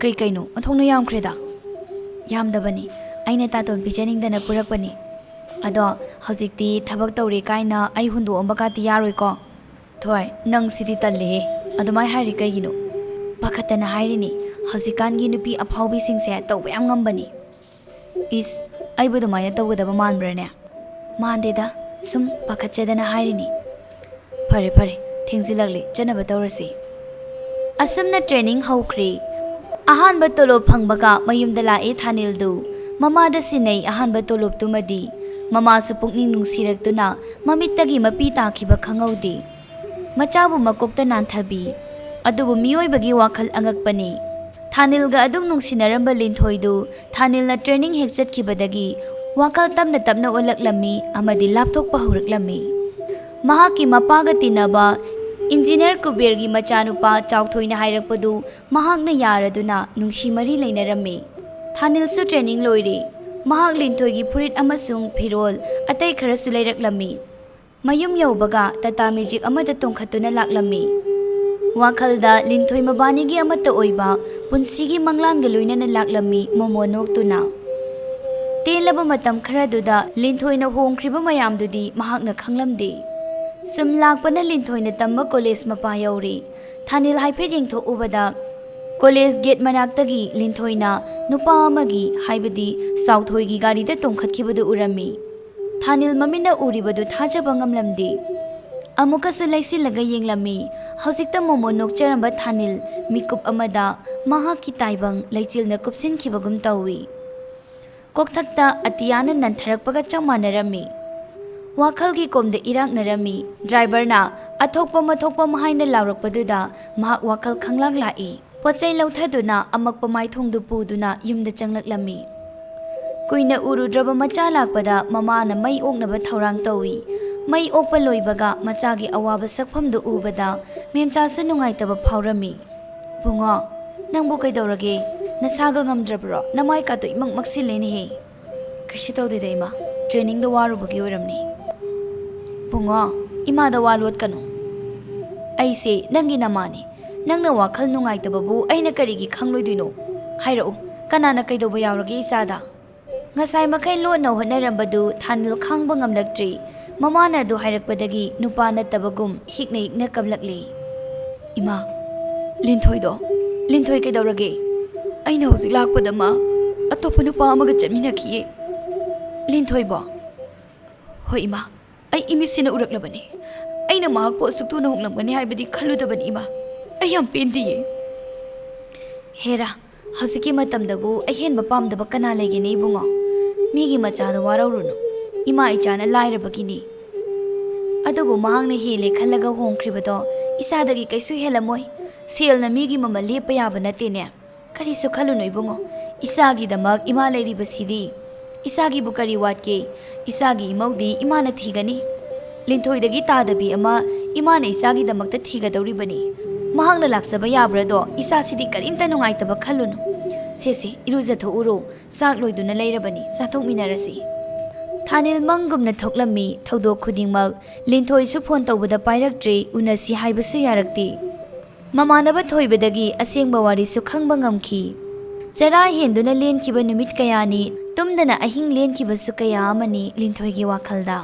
ꯀꯩ ꯀꯩꯅꯣ? ꯑꯣꯟꯊꯣꯛꯅ ꯌꯥꯝꯈ꯭ꯔꯦꯗ꯫ ꯌꯥꯝꯗꯕꯅꯤ꯫ ꯑꯩꯅ ꯇꯥꯇꯣꯟ ꯄꯤꯖꯅꯤꯡꯗꯅ ꯄꯨꯔꯛꯄꯅꯤ꯫ ꯑꯗꯣ ꯍꯧꯖꯤꯛꯇꯤ ꯊꯕꯛ ꯇꯧꯔꯦ ꯀꯥꯏꯅ ꯑꯩ ꯍꯨꯟꯗꯣꯛꯑꯝꯕ ꯀꯥꯇꯤ ꯌꯥꯔꯣꯏꯀꯣ? ꯊꯣꯏ, ꯅꯪ ꯁꯤꯗꯤ ꯇꯜꯂꯦꯍꯦ꯫ ꯑꯗꯨꯃꯥꯏ ꯍꯥꯏꯔꯤ ꯀꯩꯒꯤꯅꯣ? ꯄꯥꯈꯠꯇꯅ ꯍꯥꯏꯔꯤꯅꯤ꯫ ꯍꯧꯖꯤꯛꯀꯥꯟꯒꯤ ꯅꯨꯄꯤ ꯑꯐꯥꯎꯕꯤꯁꯤꯡꯁꯦ ꯇꯧꯕ ꯌꯥꯝ ꯉꯝꯕꯅꯤ꯫ ꯏꯁ, ꯑꯩꯕꯨ ꯑꯗꯨꯃꯥꯏꯅ ꯇꯧꯒꯗꯕ ꯃꯥꯟꯕ꯭ꯔꯅꯦ? ꯃꯥꯟꯗꯦꯗ, ꯁꯨꯝ ꯄꯥꯈꯠꯆꯗꯅ ꯍꯥꯏꯔꯤꯅꯤ꯫ ꯐꯔꯦ ꯐꯔꯦ, ꯊꯦꯡꯖꯤꯜꯂꯛꯂꯦ, ꯆꯠꯅꯕ ꯇꯧꯔꯁꯤ꯫ ꯑꯁꯨꯝꯅ training ꯍꯧꯈ꯭ꯔꯦ꯫ ꯑꯍꯥꯟꯕ ꯇꯣꯂꯣꯞ ꯐꯪꯕꯒ ꯃꯌꯨꯝꯗ ꯂꯥꯛꯑꯦ ꯊꯥꯅꯤꯜꯗꯨ꯫ ꯃꯃꯥꯗ ꯁꯤꯟꯅꯩ ꯑꯍꯥꯟꯕ ꯇꯣꯂꯣꯞꯇꯨꯃꯗꯤ꯫ ꯃꯃꯥꯁꯨ ꯄꯨꯛꯅꯤꯡ ꯅꯨꯡꯁꯤꯔꯛꯇꯨꯅ ꯃꯃꯤꯠꯇꯒꯤ ꯃꯄꯤ ꯇꯥꯈꯤꯕ ꯈꯪꯍꯧꯗꯦ꯫ ꯃꯆꯥꯕꯨ ꯃꯀꯣꯛꯇ ꯅꯥꯟꯊꯕꯤ꯫ ꯑꯗꯨꯕꯨ ꯃꯤꯑꯣꯏꯕꯒꯤ ꯋꯥꯈꯜ ꯑꯉꯛꯄꯅꯤ꯫ ꯊꯥꯅꯤꯜꯒ ꯑꯗꯨꯝ ꯅꯨꯡꯁꯤꯅꯔꯝꯕ ꯂꯤꯟꯊꯣꯏꯗꯨ ꯊꯥꯅꯤꯜꯅ training ꯍꯦꯛ ꯆꯠꯈꯤꯕꯗꯒꯤ ꯋꯥꯈꯜ ꯇꯞꯅ ꯇꯞꯅ ꯑꯣꯜꯂꯛꯂꯝꯃꯤ ꯑꯃꯗꯤ ꯂꯥꯞꯊꯣꯛꯄ ꯍꯧꯔꯛꯂꯝꯃꯤ꯫ ꯃꯍꯥꯛꯀꯤ ꯃꯄꯥꯒ ꯇꯤꯟꯅꯕ engineer ꯀꯨꯕꯦꯔꯒꯤ ꯃꯆꯥꯅꯨꯄꯥ ꯆꯥꯎꯊꯣꯏꯅ ꯍꯥꯏꯔꯛꯄꯗꯨ ꯃꯍꯥꯛꯅ ꯌꯥꯔꯗꯨꯅ ꯅꯨꯡꯁꯤ ꯃꯔꯤ ꯂꯩꯅꯔꯝꯃꯤ꯫ ꯊꯥꯅꯤꯜꯁꯨ training ꯂꯣꯏꯔꯦ꯫ ꯃꯍꯥꯛ ꯂꯤꯟꯊꯣꯏꯒꯤ ꯐꯨꯔꯤꯠ ꯑꯃꯁꯨꯡ ꯐꯤꯔꯣꯜ ꯑꯇꯩ ꯈꯔꯁꯨ ꯂꯩꯔꯛꯂꯝꯃꯤ꯫ ꯃꯌꯨꯝ ꯌꯧꯕꯒ ꯇꯥꯇꯥ ꯃꯦꯖꯤꯛ ꯑꯃꯗ ꯇꯣꯡꯈꯠꯇꯨꯅ ꯂꯥꯛꯂꯝꯃꯤ꯫ ꯋꯥꯈꯜꯗ ꯂꯤꯟꯊꯣꯏ ꯃꯕꯥꯅꯤꯒꯤ ꯑꯃꯠꯇ ꯑꯣꯏꯕ ꯄꯨꯟꯁꯤꯒꯤ ꯃꯪꯂꯥꯟꯒ ꯂꯣꯏꯅꯅ ꯂꯥꯛꯂꯝꯃꯤ ꯃꯣꯃꯣ ꯅꯣꯛꯇꯨꯅ꯫ ꯇꯦꯜꯂꯕ ꯃꯇꯝ ꯈꯔꯗꯨꯗ ꯂꯤꯟꯊꯣꯏꯅ ꯍꯣꯡꯈ꯭ꯔꯤꯕ ꯃꯌꯥꯝꯗꯨꯗꯤ ꯃꯍꯥꯛꯅ ꯈꯪꯂꯝꯗꯦ꯫ ꯁꯨꯝ ꯂꯥꯛꯄꯅ ꯂꯤꯟꯊꯣꯏꯅ ꯇꯝꯕ college ꯃꯄꯥ ꯌꯧꯔꯦ꯫ ꯊꯥꯅꯤꯜ ꯍꯥꯏꯐꯦꯠ ꯌꯦꯡꯊꯣꯛꯎꯕꯗ college gate ꯃꯅꯥꯛꯇꯒꯤ ꯂꯤꯟꯊꯣꯏꯅ ꯅꯨꯄꯥ ꯑꯃꯒꯤ, ꯍꯥꯏꯕꯗꯤ ꯆꯥꯎꯊꯣꯏꯒꯤ ꯒꯥꯔꯤꯗ ꯇꯣꯡꯈꯠꯈꯤꯕꯗꯨ ꯎꯔꯝꯃꯤ꯫ ꯊꯥꯅꯤꯜ ꯃꯃꯤꯠꯅ ꯎꯔꯤꯕꯗꯨ ꯊꯥꯖꯕ ꯉꯝꯂꯝꯗꯦ꯫ ꯑꯃꯨꯛꯀꯁꯨ ꯂꯩꯁꯤꯜꯂꯒ ꯌꯦꯡꯂꯝꯃꯤ꯫ ꯍꯧꯖꯤꯛꯇ ꯃꯣꯃꯣ ꯅꯣꯛꯆꯔꯝꯕ ꯊꯥꯅꯤꯜ ꯃꯤꯀꯨꯞ ꯑꯃꯗ ꯃꯍꯥꯛꯀꯤ ꯇꯥꯏꯕꯪ ꯂꯩꯆꯤꯜꯅ ꯀꯨꯞꯁꯤꯟꯈꯤꯕꯒꯨꯝ ꯇꯧꯏ꯫ ꯀꯣꯛꯊꯛꯇ ꯑꯇꯤꯌꯥꯅ ꯅꯟꯊꯔꯛꯄꯒ ꯆꯞ ꯃꯥꯟꯅꯔꯝꯃꯤ꯫ ꯋꯥꯈꯜꯒꯤ ꯀꯣꯝꯗ ꯏꯔꯥꯛꯅꯔꯝꯃꯤ꯫ Driverꯅ "ꯑꯊꯣꯛꯄ ꯃꯊꯣꯛꯄ" ꯍꯥꯏꯅ ꯂꯥꯎꯔꯛꯄꯗꯨꯗ ꯃꯍꯥꯛ ꯋꯥꯈꯜ ꯈꯪꯂꯥꯛ ꯂꯥꯛꯏ꯫ ꯄꯣꯠꯆꯩ ꯂꯧꯊꯗꯨꯅ ꯑꯃꯛꯄ ꯃꯥꯏꯊꯣꯡꯗꯨ ꯄꯨꯗꯨꯅ ꯌꯨꯝꯗ ꯆꯪꯂꯛꯂꯝꯃꯤ꯫ ꯀꯨꯏꯅ ꯎꯔꯨꯗ꯭ꯔꯕ ꯃꯆꯥ ꯂꯥꯛꯄꯗ ꯃꯃꯥꯅ ꯃꯩ ꯑꯣꯛꯅꯕ ꯊꯧꯔꯥꯡ ꯇꯧꯏ꯫ ꯃꯩ ꯑꯣꯛꯄ ꯂꯣꯏꯕꯒ ꯃꯆꯥꯒꯤ ꯑꯋꯥꯕ ꯁꯛꯐꯝꯗꯨ ꯎꯕꯗ ꯃꯦꯝꯆꯥꯁꯨ ꯅꯨꯡꯉꯥꯏꯇꯕ ꯐꯥꯎꯔꯝꯃꯤ꯫ "ꯕꯨꯡꯉꯣ, ꯅꯪꯕꯨ ꯀꯩꯗꯧꯔꯒꯦ? ꯅꯁꯥꯒ ꯉꯝꯗ꯭ꯔꯕ꯭ꯔꯣ? ꯅꯃꯥꯏ ꯀꯥꯇꯨ ꯏꯃꯛ ꯃꯛꯁꯤꯜꯂꯦꯅꯦꯍꯦ!" "ꯀꯩꯁꯨ ꯇꯧꯗꯦꯗ ꯏꯃꯥ, ꯇ꯭ꯔꯦꯅꯤꯡꯗ ꯋꯥꯔꯨꯕꯒꯤ ꯑꯣꯏꯔꯝꯅꯤ꯫" "ꯕꯨꯡꯉꯣ, ꯏꯃꯥꯗ ꯋꯥ ꯂꯣꯠꯀꯅꯨ꯫ ꯑꯩꯁꯦ ꯅꯪꯒꯤ ꯅꯃꯥꯅꯤ꯫ ꯅꯪꯅ ꯋꯥꯈꯜ ꯅꯨꯡꯉꯥꯏꯇꯕꯕꯨ ꯑꯩꯅ ꯀꯔꯤꯒꯤ ꯈꯪꯂꯣꯏꯗꯣꯏꯅꯣ? ꯍꯥꯏꯔꯛꯎ, ꯀꯅꯥꯅ ꯀꯩꯗꯧꯕ ꯌꯥꯎꯔꯒꯦ ꯏꯆꯥꯗ?" ꯉꯁꯥꯏ ꯃꯈꯩ ꯂꯣꯟꯅ ꯍꯣꯠꯅꯔꯝꯕꯗꯨ ꯊꯥꯅꯤꯜ ꯈꯥꯡꯕ ꯉꯝꯂꯛꯇ꯭ꯔꯤ꯫ ꯃꯃꯥꯅ ꯑꯗꯨ ꯍꯥꯏꯔꯛꯄꯗꯒꯤ ꯅꯨꯄꯥ ꯅꯠꯇꯕꯒꯨꯝ ꯍꯤꯛꯅ ꯍꯤꯛꯅ ꯀꯞꯂꯛꯂꯤ꯫ "ꯏꯃꯥ, ꯂꯤꯟꯊꯣꯏꯗꯣ, ꯂꯤꯟꯊꯣꯏ ꯀꯩꯗꯧꯔꯒꯦ? ꯑꯩꯅ ꯍꯧꯖꯤꯛ ꯂꯥꯛꯄꯗ ꯃꯥ ꯑꯇꯣꯞꯄ ꯅꯨꯄꯥ ꯑꯃꯒ ꯆꯠꯃꯤꯟꯅꯈꯤꯌꯦ꯫" "ꯂꯤꯟꯊꯣꯏꯕꯣ?" "ꯍꯣꯏ ꯏꯃꯥ, ꯑꯩ ꯏꯃꯤꯠꯁꯤꯅ ꯎꯔꯛꯂꯕꯅꯤ꯫ ꯑꯩꯅ ꯃꯍꯥꯛꯄꯨ ꯑꯁꯨꯛ ꯊꯨꯅ ꯍꯣꯡꯂꯝꯒꯅꯤ ꯍꯥꯏꯕꯗꯤ ꯈꯜꯂꯨꯗꯕꯅꯤ ꯏꯃꯥ꯫ ꯑꯩ ꯌꯥꯝ ꯄꯦꯟꯗꯤꯌꯦ꯫" "ꯍꯦꯔꯥ, ꯍꯧꯖꯤꯛꯀꯤ ꯃꯇꯝꯗꯕꯨ ꯑꯍꯦꯟꯕ ꯄꯥꯝꯗꯕ ꯀꯅꯥ ꯂꯩꯒꯦꯅꯦ ꯏꯕꯨꯡꯉꯣ? ꯃꯤꯒꯤ ꯃꯆꯥꯗ ꯋꯥꯔꯧꯔꯨꯅꯨ꯫ ꯏꯃꯥ ꯏꯆꯥꯅ ꯂꯥꯏꯔꯕꯒꯤꯅꯤ꯫ ꯑꯗꯨꯕꯨ ꯃꯍꯥꯛꯅ ꯍꯦꯜꯂꯦ ꯈꯜꯂꯒ ꯍꯣꯡꯈ꯭ꯔꯤꯕꯗꯣ ꯏꯆꯥꯗꯒꯤ ꯀꯩꯁꯨ ꯍꯦꯜꯂꯝꯃꯣꯏ꯫ ꯁꯦꯜꯅ ꯃꯤꯒꯤ ꯃꯃꯜ ꯂꯦꯞꯄ ꯌꯥꯕ ꯅꯠꯇꯦꯅꯦ꯫ ꯀꯔꯤꯁꯨ ꯈꯜꯂꯨꯅꯨ ꯏꯕꯨꯡꯉꯣ, ꯏꯆꯥꯒꯤꯗꯃꯛ ꯏꯃꯥ ꯂꯩꯔꯤꯕꯁꯤꯗꯤ꯫ ꯏꯆꯥꯒꯤꯕꯨ ꯀꯔꯤ ꯋꯥꯠꯀꯦ? ꯏꯆꯥꯒꯤ ꯏꯃꯧꯗꯤ ꯏꯃꯥꯅ ꯊꯤꯒꯅꯤ꯫ ꯂꯤꯟꯊꯣꯏꯗꯒꯤ ꯇꯥꯗꯕꯤ ꯑꯃ ꯏꯃꯥꯅ ꯏꯆꯥꯒꯤꯗꯃꯛꯇ ꯊꯤꯒꯗꯧꯔꯤꯕꯅꯤ꯫ ꯃꯍꯥꯛꯅ ꯂꯥꯛꯆꯕ ꯌꯥꯕ꯭ꯔꯥꯗꯣ? ꯏꯆꯥꯁꯤꯗꯤ ꯀꯔꯤꯝꯇ ꯅꯨꯡꯉꯥꯏꯇꯕ ꯈꯜꯂꯨꯅꯨ꯫ ꯁꯦ ꯁꯦ, ꯏꯔꯨꯖꯊꯣꯛꯎꯔꯣ, ꯆꯥꯛ ꯂꯣꯏꯗꯨꯅ ꯂꯩꯔꯕꯅꯤ, ꯆꯥꯊꯣꯛꯃꯤꯟꯅꯔꯁꯤ꯫" ꯊꯥꯅꯤꯜ ꯃꯪꯒꯨꯝꯅ ꯊꯣꯛꯂꯝꯃꯤ꯫ ꯊꯧꯗꯣꯛ ꯈꯨꯗꯤꯡꯃꯛ ꯂꯤꯟꯊꯣꯏꯁꯨ ꯐꯣꯟ ꯇꯧꯕꯗ ꯄꯥꯏꯔꯛꯇ꯭ꯔꯦ, ꯎꯅꯁꯤ ꯍꯥꯏꯕꯁꯨ ꯌꯥꯔꯛꯇꯦ꯫ ꯃꯃꯥꯟꯅꯕ ꯊꯣꯏꯕꯗꯒꯤ ꯑꯁꯦꯡꯕ ꯋꯥꯔꯤꯁꯨ ꯈꯪꯕ ꯉꯝꯈꯤ꯫ ꯆꯔꯥ ꯍꯦꯟꯗꯨꯅ ꯂꯦꯟꯈꯤꯕ ꯅꯨꯃꯤꯠ ꯀꯌꯥꯅꯤ, ꯇꯨꯝꯗꯅ ꯑꯍꯤꯡ ꯂꯦꯟꯈꯤꯕꯁꯨ ꯀꯌꯥ ꯑꯃꯅꯤ ꯂꯤꯟꯊꯣꯏꯒꯤ ꯋꯥꯈꯜꯗ꯫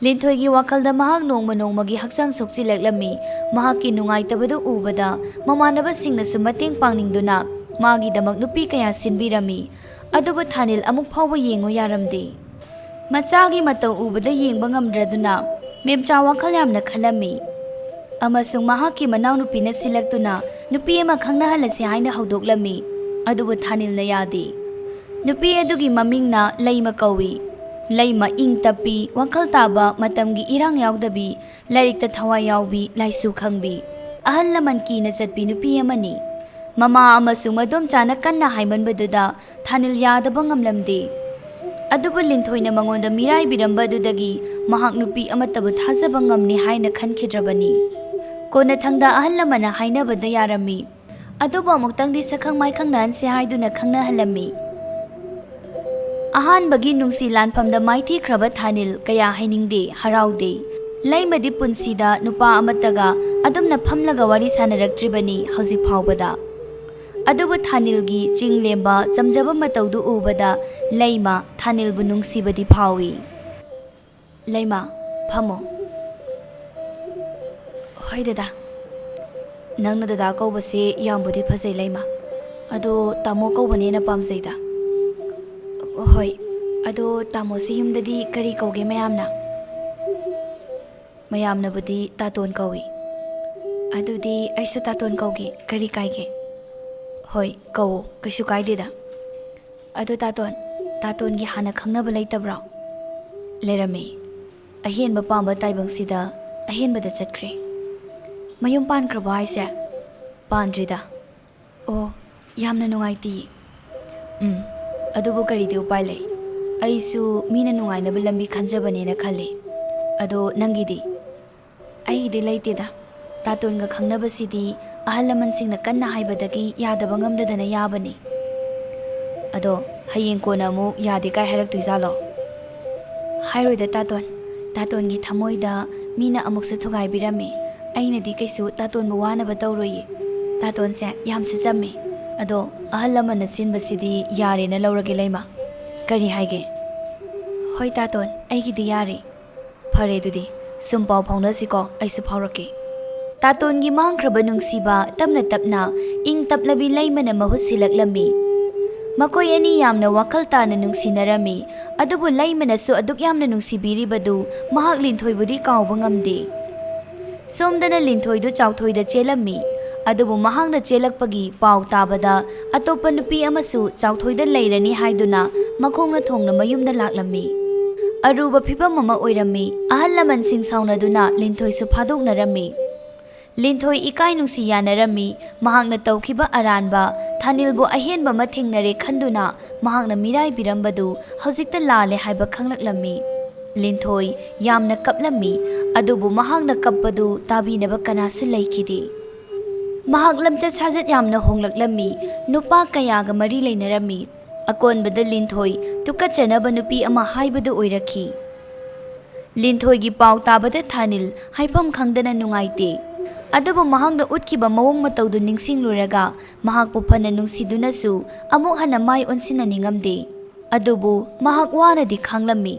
ꯂꯤꯟꯊꯣꯏꯒꯤ ꯋꯥꯈꯜꯗ ꯃꯍꯥꯛ ꯅꯣꯡꯃ ꯅꯣꯡꯃꯒꯤ ꯍꯛꯆꯥꯡ ꯁꯣꯛꯆꯤꯜꯂꯛꯂꯝꯃꯤ꯫ ꯃꯍꯥꯛꯀꯤ ꯅꯨꯡꯉꯥꯏꯇꯕꯗꯨ ꯎꯕꯗ ꯃꯃꯥꯟꯅꯕꯁꯤꯡꯅꯁꯨ ꯃꯇꯦꯡ ꯄꯥꯡꯅꯤꯡꯗꯨꯅ ꯃꯥꯒꯤꯗꯃꯛ ꯅꯨꯄꯤ ꯀꯌꯥ ꯁꯤꯟꯕꯤꯔꯝꯃꯤ꯫ ꯑꯗꯨꯕꯨ ꯊꯥꯅꯤꯜ ꯑꯃꯨꯛ ꯐꯥꯎꯕ ꯌꯦꯡꯉꯨ ꯌꯥꯔꯝꯗꯦ꯫ ꯃꯆꯥꯒꯤ ꯃꯇꯧ ꯎꯕꯗ ꯌꯦꯡꯕ ꯉꯝꯗ꯭ꯔꯗꯨꯅ ꯃꯦꯝꯆꯥ ꯋꯥꯈꯜ ꯌꯥꯝꯅ ꯈꯜꯂꯝꯃꯤ꯫ ꯑꯃꯁꯨꯡ ꯃꯍꯥꯛꯀꯤ ꯃꯅꯥꯎꯅꯨꯄꯤꯅ ꯁꯤꯜꯂꯛꯇꯨꯅ ꯅꯨꯄꯤ ꯑꯃ ꯈꯪꯅꯍꯜꯂꯁꯤ ꯍꯥꯏꯅ ꯍꯧꯗꯣꯛꯂꯝꯃꯤ꯫ ꯑꯗꯨꯕꯨ ꯊꯥꯅꯤꯜꯅ ꯌꯥꯗꯦ꯫ ꯅꯨꯄꯤ ꯑꯗꯨꯒꯤ ꯃꯃꯤꯡꯅ ꯂꯩꯃ ꯀꯧꯏ꯫ ꯂꯩꯃ ꯏꯪ ꯇꯞꯄꯤ, ꯋꯥꯈꯜ ꯇꯥꯕ, ꯃꯇꯝꯒꯤ ꯏꯔꯥꯡ ꯌꯥꯎꯗꯕꯤ, ꯂꯥꯏꯔꯤꯛꯇ ꯊꯋꯥꯏ ꯌꯥꯎꯕꯤ, ꯂꯥꯏꯁꯨ ꯈꯪꯕꯤ, ꯑꯍꯜ ꯂꯃꯟ ꯀꯤꯅ ꯆꯠꯄꯤ ꯅꯨꯄꯤ ꯑꯃꯅꯤ꯫ ꯃꯃꯥ ꯑꯃꯁꯨꯡ ꯃꯗꯣꯝꯆꯥꯅ ꯀꯟꯅ ꯍꯥꯏꯃꯟꯕꯗꯨꯗ ꯊꯥꯅꯤꯜ ꯌꯥꯗꯕ ꯉꯝꯂꯝꯗꯦ꯫ ꯑꯗꯨꯕꯨ ꯂꯤꯟꯊꯣꯏꯅ ꯃꯉꯣꯟꯗ ꯃꯤꯔꯥꯏꯕꯤꯔꯝꯕ ꯑꯗꯨꯗꯒꯤ ꯃꯍꯥꯛ ꯅꯨꯄꯤ ꯑꯃꯠꯇꯕꯨ ꯊꯥꯖꯕ ꯉꯝꯅꯤ ꯍꯥꯏꯅ ꯈꯟꯈꯤꯗ꯭ꯔꯕꯅꯤ꯫ ꯀꯣꯟꯅꯊꯪꯗ ꯑꯍꯜ ꯂꯃꯟꯅ ꯍꯥꯏꯅꯕꯗ ꯌꯥꯔꯝꯃꯤ꯫ ꯑꯗꯨꯕꯨ ꯑꯃꯨꯛꯇꯪꯗꯤ ꯁꯛꯈꯪ ꯃꯥꯏꯈꯪꯅꯍꯟꯁꯦ ꯍꯥꯏꯗꯨꯅ ꯈꯪꯅꯍꯜꯂꯝꯃꯤ꯫ ꯑꯍꯥꯟꯕꯒꯤ ꯅꯨꯡꯁꯤ ꯂꯥꯟꯐꯝꯗ ꯃꯥꯏꯊꯤꯈ꯭ꯔꯕ ꯊꯥꯅꯤꯜ ꯀꯌꯥ ꯍꯩꯅꯤꯡꯗꯦ, ꯍꯔꯥꯎꯗꯦ꯫ ꯂꯩꯃꯗꯤ ꯄꯨꯟꯁꯤꯗ ꯅꯨꯄꯥ ꯑꯃꯠꯇꯒ ꯑꯗꯨꯝꯅ ꯐꯝꯂꯒ ꯋꯥꯔꯤ ꯁꯥꯟꯅꯔꯛꯇ꯭ꯔꯤꯕꯅꯤ ꯍꯧꯖꯤꯛ ꯐꯥꯎꯕꯗ꯫ ꯑꯗꯨꯕꯨ ꯊꯥꯅꯤꯜꯒꯤ ꯆꯤꯡ ꯂꯦꯝꯕ ꯆꯝꯖꯕ ꯃꯇꯧꯗꯨ ꯎꯕꯗ ꯂꯩꯃ ꯊꯥꯅꯤꯜꯕꯨ ꯅꯨꯡꯁꯤꯕꯗꯤ ꯐꯥꯎꯏ꯫ ꯂꯩꯃ, ꯐꯝꯃꯣ꯫ ꯍꯣꯏ ꯗꯗꯥ꯫ ꯅꯪꯅ ꯗꯗꯥ ꯀꯧꯕꯁꯦ ꯌꯥꯝꯕꯨꯗꯤ ꯐꯖꯩ ꯂꯩꯃ꯫ ꯑꯗꯣ ꯇꯥꯃꯣ ꯀꯧꯕꯅ ꯍꯦꯟꯅ ꯄꯥꯝꯖꯩꯗ꯫ ꯍꯣꯏ꯫ ꯑꯗꯣ ꯇꯥꯃꯣꯁꯤ ꯌꯨꯝꯗꯗꯤ ꯀꯔꯤ ꯀꯧꯒꯦ ꯃꯌꯥꯝꯅ? ꯃꯌꯥꯝꯅꯕꯨꯗꯤ ꯇꯥꯇꯣꯟ ꯀꯧꯏ꯫ ꯑꯗꯨꯗꯤ ꯑꯩꯁꯨ ꯇꯥꯇꯣꯟ ꯀꯧꯒꯦ, ꯀꯔꯤ ꯀꯥꯏꯒꯦ? ꯍꯣꯏ, ꯀꯧꯋꯣ, ꯀꯩꯁꯨ ꯀꯥꯏꯗꯦꯗ꯫ ꯑꯗꯣ ꯇꯥꯇꯣꯟ, ꯇꯥꯇꯣꯟꯒꯤ ꯍꯥꯟꯅ ꯈꯪꯅꯕ ꯂꯩꯇꯕ꯭ꯔꯣ? ꯂꯩꯔꯝꯃꯤ꯫ ꯑꯍꯦꯟꯕ ꯄꯥꯝꯕ ꯇꯥꯏꯕꯪꯁꯤꯗ ꯑꯍꯦꯟꯕꯗ ꯆꯠꯈ꯭ꯔꯦ꯫ ꯃꯌꯨꯝ ꯄꯥꯟꯈ꯭ꯔꯕꯣ ꯍꯥꯏꯁꯦ? ꯄꯥꯟꯗ꯭ꯔꯤꯗ꯫ ꯑꯣ, ꯌꯥꯝꯅ ꯅꯨꯡꯉꯥꯏꯇꯤꯌꯦ꯫ ꯎꯝ, ꯑꯗꯨꯕꯨ ꯀꯔꯤꯗꯤ ꯎꯄꯥꯏ ꯂꯩ? ꯑꯩꯁꯨ ꯃꯤꯅ ꯅꯨꯡꯉꯥꯏꯅꯕ ꯂꯝꯕꯤ ꯈꯟꯖꯕꯅꯦꯅ ꯈꯜꯂꯤ꯫ ꯑꯗꯣ ꯅꯪꯒꯤꯗꯤ? ꯑꯩꯒꯤꯗꯤ ꯂꯩꯇꯦꯗ꯫ ꯇꯥꯇꯣꯟꯒ ꯈꯪꯅꯕꯁꯤꯗꯤ ꯑꯍꯜ ꯂꯃꯟꯁꯤꯡꯅ ꯀꯟꯅ ꯍꯥꯏꯕꯗꯒꯤ ꯌꯥꯗꯕ ꯉꯝꯗꯗꯅ ꯌꯥꯕꯅꯤ꯫ ꯑꯗꯣ ꯍꯌꯦꯡ ꯀꯣꯟꯅ ꯑꯃꯨꯛ ꯌꯥꯗꯦ ꯀꯥꯏ ꯍꯥꯏꯔꯛꯇꯣꯏꯖꯥꯠꯂꯣ? ꯍꯥꯏꯔꯣꯏꯗ ꯇꯥꯇꯣꯟ꯫ ꯇꯥꯇꯣꯟꯒꯤ ꯊꯃꯣꯏꯗ ꯃꯤꯅ ꯑꯃꯨꯛꯁꯨ ꯊꯨꯒꯥꯏꯕꯤꯔꯝꯃꯤ꯫ ꯑꯩꯅꯗꯤ ꯀꯩꯁꯨ ꯇꯥꯇꯣꯟꯕꯨ ꯋꯥꯅꯕ ꯇꯧꯔꯣꯏꯌꯦ꯫ ꯇꯥꯇꯣꯟꯁꯦ ꯌꯥꯝꯁꯨ ꯆꯝꯃꯤ꯫ ꯑꯗꯣ ꯑꯍꯜ ꯂꯃꯟꯅ ꯁꯤꯟꯕꯁꯤꯗꯤ ꯌꯥꯔꯦꯅ ꯂꯧꯔꯒꯦ ꯂꯩꯃ꯫ ꯀꯔꯤ ꯍꯥꯏꯒꯦ? ꯍꯣꯏ ꯇꯥꯇꯣꯟ, ꯑꯩꯒꯤꯗꯤ ꯌꯥꯔꯦ꯫ ꯐꯔꯦ ꯑꯗꯨꯗꯤ, ꯁꯨꯝ ꯄꯥꯎ ꯐꯥꯎꯅꯁꯤꯀꯣ, ꯑꯩꯁꯨ ꯐꯥꯎꯔꯛꯀꯦ꯫ ꯇꯥꯇꯣꯟꯒꯤ ꯃꯥꯡꯈ꯭ꯔꯕ ꯅꯨꯡꯁꯤꯕ ꯇꯞꯅ ꯇꯞꯅ ꯏꯪ ꯇꯞꯂꯕꯤ ꯂꯩꯃꯅ ꯃꯍꯨꯠ ꯁꯤꯜꯂꯛꯂꯝꯃꯤ꯫ ꯃꯈꯣꯏ ꯑꯅꯤ ꯌꯥꯝꯅ ꯋꯥꯈꯜ ꯇꯥꯅ ꯅꯨꯡꯁꯤꯅꯔꯝꯃꯤ꯫ ꯑꯗꯨꯕꯨ ꯂꯩꯃꯅꯁꯨ ꯑꯗꯨꯛ ꯌꯥꯝꯅ ꯅꯨꯡꯁꯤꯕꯤꯔꯤꯕꯗꯨ ꯃꯍꯥꯛ ꯂꯤꯟꯊꯣꯏꯕꯨꯗꯤ ꯀꯥꯎꯕ ꯉꯝꯗꯦ꯫ ꯁꯣꯝꯗꯅ ꯂꯤꯟꯊꯣꯏꯗꯨ ꯆꯥꯎꯊꯣꯏꯗ ꯆꯦꯜꯂꯝꯃꯤ꯫ ꯑꯗꯨꯕꯨ ꯃꯍꯥꯛꯅ ꯆꯦꯜꯂꯛꯄꯒꯤ ꯄꯥꯎ ꯇꯥꯕꯗ ꯑꯇꯣꯞꯄ ꯅꯨꯄꯤ ꯑꯃꯁꯨ ꯆꯥꯎꯊꯣꯏꯗ ꯂꯩꯔꯅꯤ ꯍꯥꯏꯗꯨꯅ ꯃꯈꯣꯡꯅ ꯊꯣꯡꯅ ꯃꯌꯨꯝꯗ ꯂꯥꯛꯂꯝꯃꯤ꯫ ꯑꯔꯨꯕ ꯐꯤꯚꯝ ꯑꯃ ꯑꯣꯏꯔꯝꯃꯤ꯫ ꯑꯍꯜ ꯂꯃꯟꯁꯤꯡ ꯁꯥꯎꯅꯗꯨꯅ ꯂꯤꯟꯊꯣꯏꯁꯨ ꯐꯥꯗꯣꯛꯅꯔꯝꯃꯤ꯫ ꯂꯤꯟꯊꯣꯏ ꯏꯀꯥꯏ ꯅꯨꯡꯁꯤ ꯌꯥꯅꯔꯝꯃꯤ꯫ ꯃꯍꯥꯛꯅ ꯇꯧꯈꯤꯕ ꯑꯔꯥꯟꯕ, ꯊꯥꯅꯤꯜꯕꯨ ꯑꯍꯦꯟꯕ ꯑꯃ ꯊꯦꯡꯅꯔꯦ ꯈꯟꯗꯨꯅ ꯃꯍꯥꯛꯅ ꯃꯤꯔꯥꯏꯕꯤꯔꯝꯕꯗꯨ ꯍꯧꯖꯤꯛꯇ ꯂꯥꯜꯂꯦ ꯍꯥꯏꯕ ꯈꯪꯂꯛꯂꯝꯃꯤ꯫ ꯂꯤꯟꯊꯣꯏ ꯌꯥꯝꯅ ꯀꯞꯂꯝꯃꯤ, ꯑꯗꯨꯕꯨ ꯃꯍꯥꯛꯅ ꯀꯞꯄꯗꯨ ꯇꯥꯕꯤꯅꯕ ꯀꯅꯥꯁꯨ ꯂꯩꯈꯤꯗꯦ꯫ ꯃꯍꯥꯛ ꯂꯝꯆꯠ ꯁꯥꯖꯠ ꯌꯥꯝꯅ ꯍꯣꯡꯂꯛꯂꯝꯃꯤ, ꯅꯨꯄꯥ ꯀꯌꯥꯒ ꯃꯔꯤ ꯂꯩꯅꯔꯝꯃꯤ꯫ ꯑꯀꯣꯟꯕꯗ ꯂꯤꯟꯊꯣꯏ ꯇꯨꯀꯠꯆꯅꯕ ꯅꯨꯄꯤ ꯑꯃ ꯍꯥꯏꯕꯗꯨ ꯑꯣꯏꯔꯛꯈꯤ꯫ ꯂꯤꯟꯊꯣꯏꯒꯤ ꯄꯥꯎ ꯇꯥꯕꯗ ꯊꯥꯅꯤꯜ ꯍꯥꯏꯐꯝ ꯈꯪꯗꯅ ꯅꯨꯡꯉꯥꯏꯇꯦ꯫ ꯑꯗꯨꯕꯨ ꯃꯍꯥꯛꯅ ꯎꯠꯈꯤꯕ ꯃꯑꯣꯡ ꯃꯇꯧꯗꯨ ꯅꯤꯡꯁꯤꯡꯂꯨꯔꯒ ꯃꯍꯥꯛꯄꯨ ꯐꯅ ꯅꯨꯡꯁꯤꯗꯨꯅꯁꯨ ꯑꯃꯨꯛ ꯍꯟꯅ ꯃꯥꯏ ꯑꯣꯟꯁꯤꯟꯅꯅꯤꯡꯉꯝꯗꯦ꯫ ꯑꯗꯨꯕꯨ ꯃꯍꯥꯛ ꯋꯥꯅꯗꯤ ꯈꯥꯡꯂꯝꯃꯤ꯫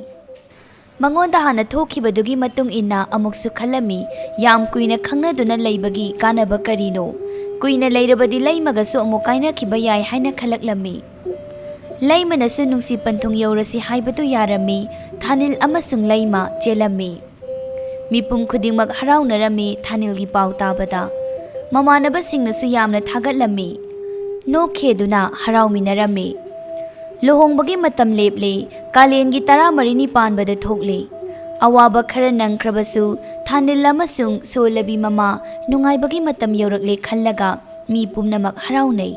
ꯃꯉꯣꯟꯗ ꯍꯥꯟꯅ ꯊꯣꯛꯈꯤꯕꯗꯨꯒꯤ ꯃꯇꯨꯡ ꯏꯟꯅ ꯑꯃꯨꯛꯁꯨ ꯈꯜꯂꯝꯃꯤ, ꯌꯥꯝ ꯀꯨꯏꯅ ꯈꯪꯅꯗꯨꯅ ꯂꯩꯕꯒꯤ ꯀꯥꯟꯅꯕ ꯀꯔꯤꯅꯣ? ꯀꯨꯏꯅ ꯂꯩꯔꯕꯗꯤ ꯂꯩꯃꯒꯁꯨ ꯑꯃꯨꯛ ꯀꯥꯏꯅꯈꯤꯕ ꯌꯥꯏ ꯍꯥꯏꯅ ꯈꯜꯂꯛꯂꯝꯃꯤ꯫ ꯂꯩꯃꯅꯁꯨ ꯅꯨꯡꯁꯤ ꯄꯟꯊꯨꯡ ꯌꯧꯔꯁꯤ ꯍꯥꯏꯕꯗꯨ ꯌꯥꯔꯝꯃꯤ꯫ ꯊꯥꯅꯤꯜ ꯑꯃꯁꯨꯡ ꯂꯩꯃ ꯆꯦꯜꯂꯝꯃꯤ꯫ ꯃꯤꯄꯨꯝ ꯈꯨꯗꯤꯡꯃꯛ ꯍꯔꯥꯎꯅꯔꯝꯃꯤ ꯊꯥꯅꯤꯜꯒꯤ ꯄꯥꯎ ꯇꯥꯕꯗ꯫ ꯃꯃꯥꯟꯅꯕꯁꯤꯡꯅꯁꯨ ꯌꯥꯝꯅ ꯊꯥꯒꯠꯂꯝꯃꯤ꯫ ꯅꯣꯛꯈꯦꯗꯨꯅ ꯍꯔꯥꯎꯃꯤꯟꯅꯔꯝꯃꯤ꯫ ꯂꯨꯍꯣꯡꯕꯒꯤ ꯃꯇꯝ ꯂꯦꯞꯂꯦ꯫ ꯀꯥꯂꯦꯟꯒꯤ ꯇꯔꯥꯃꯔꯤꯅꯤ ꯄꯥꯟꯕꯗ ꯊꯣꯛꯂꯦ꯫ ꯑꯋꯥꯕ ꯈꯔ ꯅꯪꯈ꯭ꯔꯕꯁꯨ ꯊꯥꯅꯤꯜ ꯑꯃꯁꯨꯡ ꯁꯣꯂꯕꯤ ꯃꯃꯥ ꯅꯨꯡꯉꯥꯏꯕꯒꯤ ꯃꯇꯝ ꯌꯧꯔꯛꯂꯦ ꯈꯜꯂꯒ ꯃꯤ ꯄꯨꯝꯅꯃꯛ ꯍꯔꯥꯎꯅꯩ꯫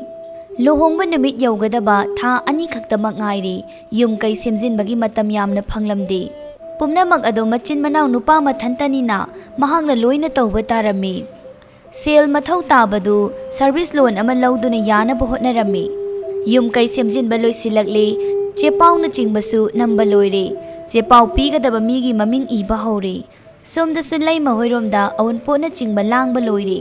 ꯂꯨꯍꯣꯡꯕ ꯅꯨꯃꯤꯠ ꯌꯧꯒꯗꯕ ꯊꯥ ꯑꯅꯤꯈꯛꯇꯃꯛ ꯉꯥꯏꯔꯦ꯫ ꯌꯨꯝ ꯀꯩ ꯁꯦꯝꯖꯤꯟꯕꯒꯤ ꯃꯇꯝ ꯌꯥꯝꯅ ꯐꯪꯂꯝꯗꯦ꯫ ꯄꯨꯝꯅꯃꯛ ꯑꯗꯨ ꯃꯆꯤꯟ ꯃꯅꯥꯎ ꯅꯨꯄꯥ ꯃꯊꯟꯇꯅꯤꯅ ꯃꯍꯥꯛꯅ ꯂꯣꯏꯅ ꯇꯧꯕ ꯇꯥꯔꯝꯃꯤ꯫ ꯁꯦꯜ ꯃꯊꯧ ꯇꯥꯕꯗꯨ ꯁꯔꯚꯤꯁ ꯂꯣꯟ ꯑꯃ ꯂꯧꯗꯨꯅ ꯌꯥꯅꯕ ꯍꯣꯠꯅꯔꯝꯃꯤ꯫ ꯌꯨꯝ ꯀꯩ ꯁꯦꯝꯖꯤꯟꯕ ꯂꯣꯏꯁꯤꯜꯂꯛꯂꯦ꯫ ꯆꯦꯄꯥꯎꯅꯆꯤꯡꯕꯁꯨ ꯅꯝꯕ ꯂꯣꯏꯔꯦ꯫ ꯆꯦꯄꯥꯎ ꯄꯤꯒꯗꯕ ꯃꯤꯒꯤ ꯃꯃꯤꯡ ꯏꯕ ꯍꯧꯔꯦ꯫ ꯁꯣꯝꯗꯁꯨ ꯂꯩꯃ ꯍꯣꯏꯔꯣꯝꯗ ꯑꯎꯟꯄꯣꯠꯅꯆꯤꯡꯕ ꯂꯥꯡꯕ ꯂꯣꯏꯔꯦ꯫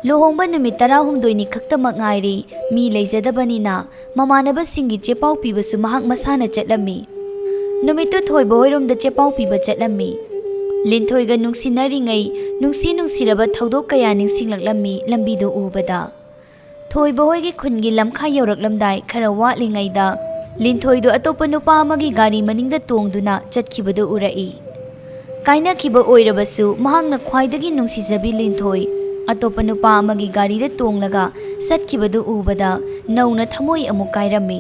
ꯂꯨꯍꯣꯡꯕ ꯅꯨꯃꯤꯠ ꯇꯔꯥꯍꯨꯝꯗꯣꯏꯅꯤ ꯈꯛꯇꯃꯛ ꯉꯥꯏꯔꯦ꯫ ꯃꯤ ꯂꯩꯖꯗꯕꯅꯤꯅ ꯃꯃꯥꯟꯅꯕꯁꯤꯡꯒꯤ ꯆꯦꯄꯥꯎ ꯄꯤꯕꯁꯨ ꯃꯍꯥꯛ ꯃꯁꯥꯅ ꯆꯠꯂꯝꯃꯤ꯫ ꯅꯨꯃꯤꯠꯇꯨ ꯊꯣꯏꯕ ꯍꯣꯏꯔꯣꯝꯗ ꯆꯦꯄꯥꯎ ꯄꯤꯕ ꯆꯠꯂꯝꯃꯤ꯫ ꯂꯤꯟꯊꯣꯏꯒ ꯅꯨꯡꯁꯤꯅꯔꯤꯉꯩ ꯅꯨꯡꯁꯤ ꯅꯨꯡꯁꯤꯔꯕ ꯊꯧꯗꯣꯛ ꯀꯌꯥ ꯅꯤꯡꯁꯤꯡꯂꯛꯂꯝꯃꯤ ꯂꯝꯕꯤꯗꯨ ꯎꯕꯗ꯫ ꯊꯣꯏꯕ ꯍꯣꯏꯒꯤ ꯈꯨꯟꯒꯤ ꯂꯝꯈꯥꯏ ꯌꯧꯔꯛꯂꯝꯗꯥꯏ ꯈꯔ ꯋꯥꯠꯂꯤꯉꯩꯗ ꯂꯤꯟꯊꯣꯏꯗꯨ ꯑꯇꯣꯞꯄ ꯅꯨꯄꯥ ꯑꯃꯒꯤ ꯒꯥꯔꯤ ꯃꯅꯤꯡꯗ ꯇꯣꯡꯗꯨꯅ ꯆꯠꯈꯤꯕꯗꯨ ꯎꯔꯛꯏ꯫ ꯀꯥꯏꯅꯈꯤꯕ ꯑꯣꯏꯔꯕꯁꯨ ꯃꯍꯥꯛꯅ ꯈ꯭ꯋꯥꯏꯗꯒꯤ ꯅꯨꯡꯁꯤꯖꯕꯤ ꯂꯤꯟꯊꯣꯏ ꯑꯇꯣꯞꯄ ꯅꯨꯄꯥ ꯑꯃꯒꯤ ꯒꯥꯔꯤꯗ ꯇꯣꯡꯂꯒ ꯆꯠꯈꯤꯕꯗꯨ ꯎꯕꯗ ꯅꯧꯅ ꯊꯃꯣꯏ ꯑꯃꯨꯛ ꯀꯥꯏꯔꯝꯃꯤ꯫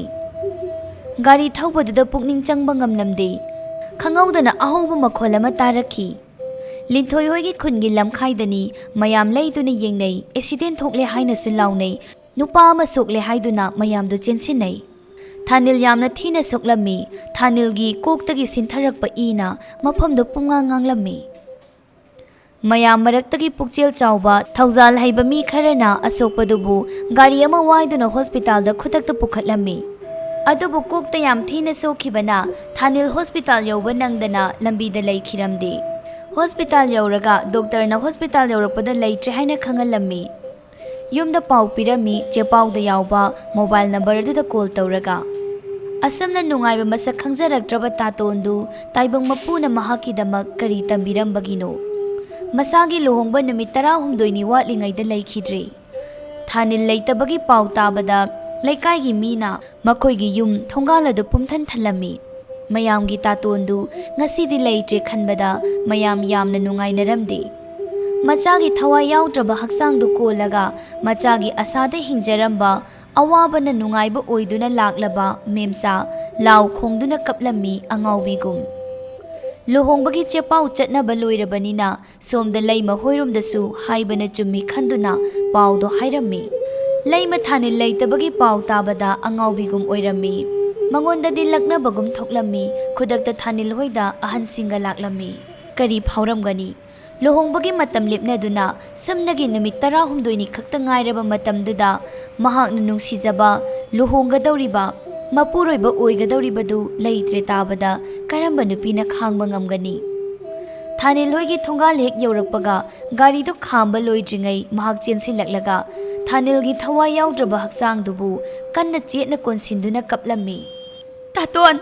ꯒꯥꯔꯤ ꯊꯧꯕꯗꯨꯗ ꯄꯨꯛꯅꯤꯡ ꯆꯪꯕ ꯉꯝꯂꯝꯗꯦ꯫ ꯈꯪꯍꯧꯗꯅ ꯑꯍꯧꯕ ꯃꯈꯣꯜ ꯑꯃ ꯇꯥꯔꯛꯈꯤ꯫ ꯂꯤꯟꯊꯣꯏ ꯍꯣꯏꯒꯤ ꯈꯨꯟꯒꯤ ꯂꯝꯈꯥꯏꯗꯅꯤ꯫ ꯃꯌꯥꯝ ꯂꯩꯗꯨꯅ ꯌꯦꯡꯅꯩ, ꯑꯦꯛꯁꯤꯗꯦꯟ ꯊꯣꯛꯂꯦ ꯍꯥꯏꯅꯁꯨ ꯂꯥꯎꯅꯩ꯫ ꯅꯨꯄꯥ ꯑꯃ ꯁꯣꯛꯂꯦ ꯍꯥꯏꯗꯨꯅ ꯃꯌꯥꯝꯗꯨ ꯆꯦꯟꯁꯤꯟꯅꯩ꯫ ꯊꯥꯅꯤꯜ ꯌꯥꯝꯅ ꯊꯤꯅ ꯁꯣꯛꯂꯝꯃꯤ꯫ ꯊꯥꯅꯤꯜꯒꯤ ꯀꯣꯛꯇꯒꯤ ꯁꯤꯟꯊꯔꯛꯄ ꯏꯅ ꯃꯐꯝꯗꯨ ꯄꯨꯡꯉꯥꯡ ꯉꯥꯡꯂꯝꯃꯤ꯫ ꯃꯌꯥꯝ ꯃꯔꯛꯇꯒꯤ ꯄꯨꯛꯆꯦꯜ ꯆꯥꯎꯕ ꯊꯧꯖꯥꯜ ꯍꯩꯕ ꯃꯤ ꯈꯔꯅ ꯑꯁꯣꯛꯄꯗꯨꯕꯨ ꯒꯥꯔꯤ ꯑꯃ ꯋꯥꯏꯗꯨꯅ ꯍꯣꯁꯄꯤꯇꯥꯜꯗ ꯈꯨꯗꯛꯇ ꯄꯨꯈꯠꯂꯝꯃꯤ꯫ ꯑꯗꯨꯕꯨ ꯀꯣꯛꯇ ꯌꯥꯝ ꯊꯤꯅ ꯁꯣꯛꯈꯤꯕꯅ ꯊꯥꯅꯤꯜ ꯍꯣꯁꯄꯤꯇꯥꯜ ꯌꯧꯕ ꯅꯪꯗꯅ ꯂꯝꯕꯤꯗ ꯂꯩꯈꯤꯔꯝꯗꯦ꯫ ꯍꯣꯁꯄꯤꯇꯥꯜ ꯌꯧꯔꯒ ꯗꯣꯛꯇꯔꯅ ꯍꯣꯁꯄꯤꯇꯥꯜ ꯌꯧꯔꯛꯄꯗ ꯂꯩꯇ꯭ꯔꯦ ꯍꯥꯏꯅ ꯈꯪꯍꯜꯂꯝꯃꯤ꯫ ꯌꯨꯝꯗ ꯄꯥꯎ ꯄꯤꯔꯝꯃꯤ ꯆꯦꯄꯥꯎꯗ ꯌꯥꯎꯕ ꯃꯣꯕꯥꯏꯜ ꯅꯝꯕꯔ ꯑꯗꯨꯗ ꯀꯣꯜ ꯇꯧꯔꯒ꯫ ꯑꯁꯨꯝꯅ ꯅꯨꯡꯉꯥꯏꯕ ꯃꯁꯛ ꯈꯪꯖꯔꯛꯇ꯭ꯔꯕ ꯇꯥꯇꯣꯟꯗꯨ ꯇꯥꯏꯕꯪ ꯃꯄꯨꯅ ꯃꯍꯥꯛꯀꯤꯗꯃꯛ ꯀꯔꯤ ꯇꯝꯕꯤꯔꯝꯕꯒꯤꯅꯣ? ꯃꯁꯥꯒꯤ ꯂꯨꯍꯣꯡꯕ ꯅꯨꯃꯤꯠ ꯇꯔꯥꯍꯨꯝꯗꯣꯏꯅꯤ ꯋꯥꯠꯂꯤꯉꯩꯗ ꯂꯩꯈꯤꯗ꯭ꯔꯦ꯫ ꯊꯥꯅꯤꯜ ꯂꯩꯇꯕꯒꯤ ꯄꯥꯎ ꯇꯥꯕꯗ ꯂꯩꯀꯥꯏꯒꯤ ꯃꯤꯅ ꯃꯈꯣꯏꯒꯤ ꯌꯨꯝ ꯊꯣꯡꯒꯥꯜ ꯑꯗꯨ ꯄꯨꯝꯊꯟ ꯊꯜꯂꯝꯃꯤ꯫ ꯃꯌꯥꯝꯒꯤ ꯇꯥꯇꯣꯟꯗꯨ ꯉꯁꯤꯗꯤ ꯂꯩꯇ꯭ꯔꯦ ꯈꯟꯕꯗ ꯃꯌꯥꯝ ꯌꯥꯝꯅ ꯅꯨꯡꯉꯥꯏꯅꯔꯝꯗꯦ꯫ ꯃꯆꯥꯒꯤ ꯊꯋꯥꯏ ꯌꯥꯎꯗ꯭ꯔꯕ ꯍꯛꯆꯥꯡꯗꯨ ꯀꯣꯜꯂꯒ ꯃꯆꯥꯒꯤ ꯑꯁꯥꯗ ꯍꯤꯡꯖꯔꯝꯕ, ꯑꯋꯥꯕꯅ ꯅꯨꯡꯉꯥꯏꯕ ꯑꯣꯏꯗꯨꯅ ꯂꯥꯛꯂꯕ ꯃꯦꯝꯆꯥ ꯂꯥꯎ ꯈꯣꯡꯗꯨꯅ ꯀꯞꯂꯝꯃꯤ ꯑꯉꯥꯎꯕꯤꯒꯨꯝ꯫ ꯂꯨꯍꯣꯡꯕꯒꯤ ꯆꯦꯄꯥꯎ ꯆꯠꯅꯕ ꯂꯣꯏꯔꯕꯅꯤꯅ ꯁꯣꯝꯗ ꯂꯩꯃ ꯍꯣꯏꯔꯣꯝꯗꯁꯨ ꯍꯥꯏꯕꯅ ꯆꯨꯝꯃꯤ ꯈꯟꯗꯨꯅ ꯄꯥꯎꯗꯣ ꯍꯥꯏꯔꯝꯃꯤ꯫ ꯂꯩꯃ ꯊꯥꯅꯤꯜ ꯂꯩꯇꯕꯒꯤ ꯄꯥꯎ ꯇꯥꯕꯗ ꯑꯉꯥꯎꯕꯤꯒꯨꯝ ꯑꯣꯏꯔꯝꯃꯤ꯫ ꯃꯉꯣꯟꯗꯗꯤ ꯂꯛꯅꯕꯒꯨꯝ ꯊꯣꯛꯂꯝꯃꯤ꯫ ꯈꯨꯗꯛꯇ ꯊꯥꯅꯤꯜ ꯍꯣꯏꯗ ꯑꯍꯟꯁꯤꯡꯒ ꯂꯥꯛꯂꯝꯃꯤ꯫ ꯀꯔꯤ ꯐꯥꯎꯔꯝꯒꯅꯤ? ꯂꯨꯍꯣꯡꯕꯒꯤ ꯃꯇꯝ ꯂꯦꯞꯅꯗꯨꯅ ꯁꯨꯞꯅꯒꯤ ꯅꯨꯃꯤꯠ ꯇꯔꯥꯍꯨꯝꯗꯣꯏꯅꯤ ꯈꯛꯇ ꯉꯥꯏꯔꯕ ꯃꯇꯝꯗꯨꯗ ꯃꯍꯥꯛꯅ ꯅꯨꯡꯁꯤꯖꯕ, ꯂꯨꯍꯣꯡꯒꯗꯧꯔꯤꯕ, ꯃꯄꯨꯔꯣꯏꯕ ꯑꯣꯏꯒꯗꯧꯔꯤꯕꯗꯨ ꯂꯩꯇ꯭ꯔꯦ ꯇꯥꯕꯗ ꯀꯔꯝꯕ ꯅꯨꯄꯤꯅ ꯈꯥꯡꯕ ꯉꯝꯒꯅꯤ? ꯊꯥꯅꯤꯜ ꯍꯣꯏꯒꯤ ꯊꯣꯡꯒꯥꯜ ꯍꯦꯛ ꯌꯧꯔꯛꯄꯒ ꯒꯥꯔꯤꯗꯨ ꯈꯥꯝꯕ ꯂꯣꯏꯗ꯭ꯔꯤꯉꯩ ꯃꯍꯥꯛ ꯆꯦꯟꯁꯤꯜꯂꯛꯂꯒ ꯊꯥꯅꯤꯜꯒꯤ ꯊꯋꯥꯏ ꯌꯥꯎꯗ꯭ꯔꯕ ꯍꯛꯆꯥꯡꯗꯨꯕꯨ ꯀꯟꯅ ꯆꯦꯠꯅ ꯀꯣꯟꯁꯤꯟꯗꯨꯅ ꯀꯞꯂꯝꯃꯤ꯫ "ꯇꯥꯇꯣꯟ,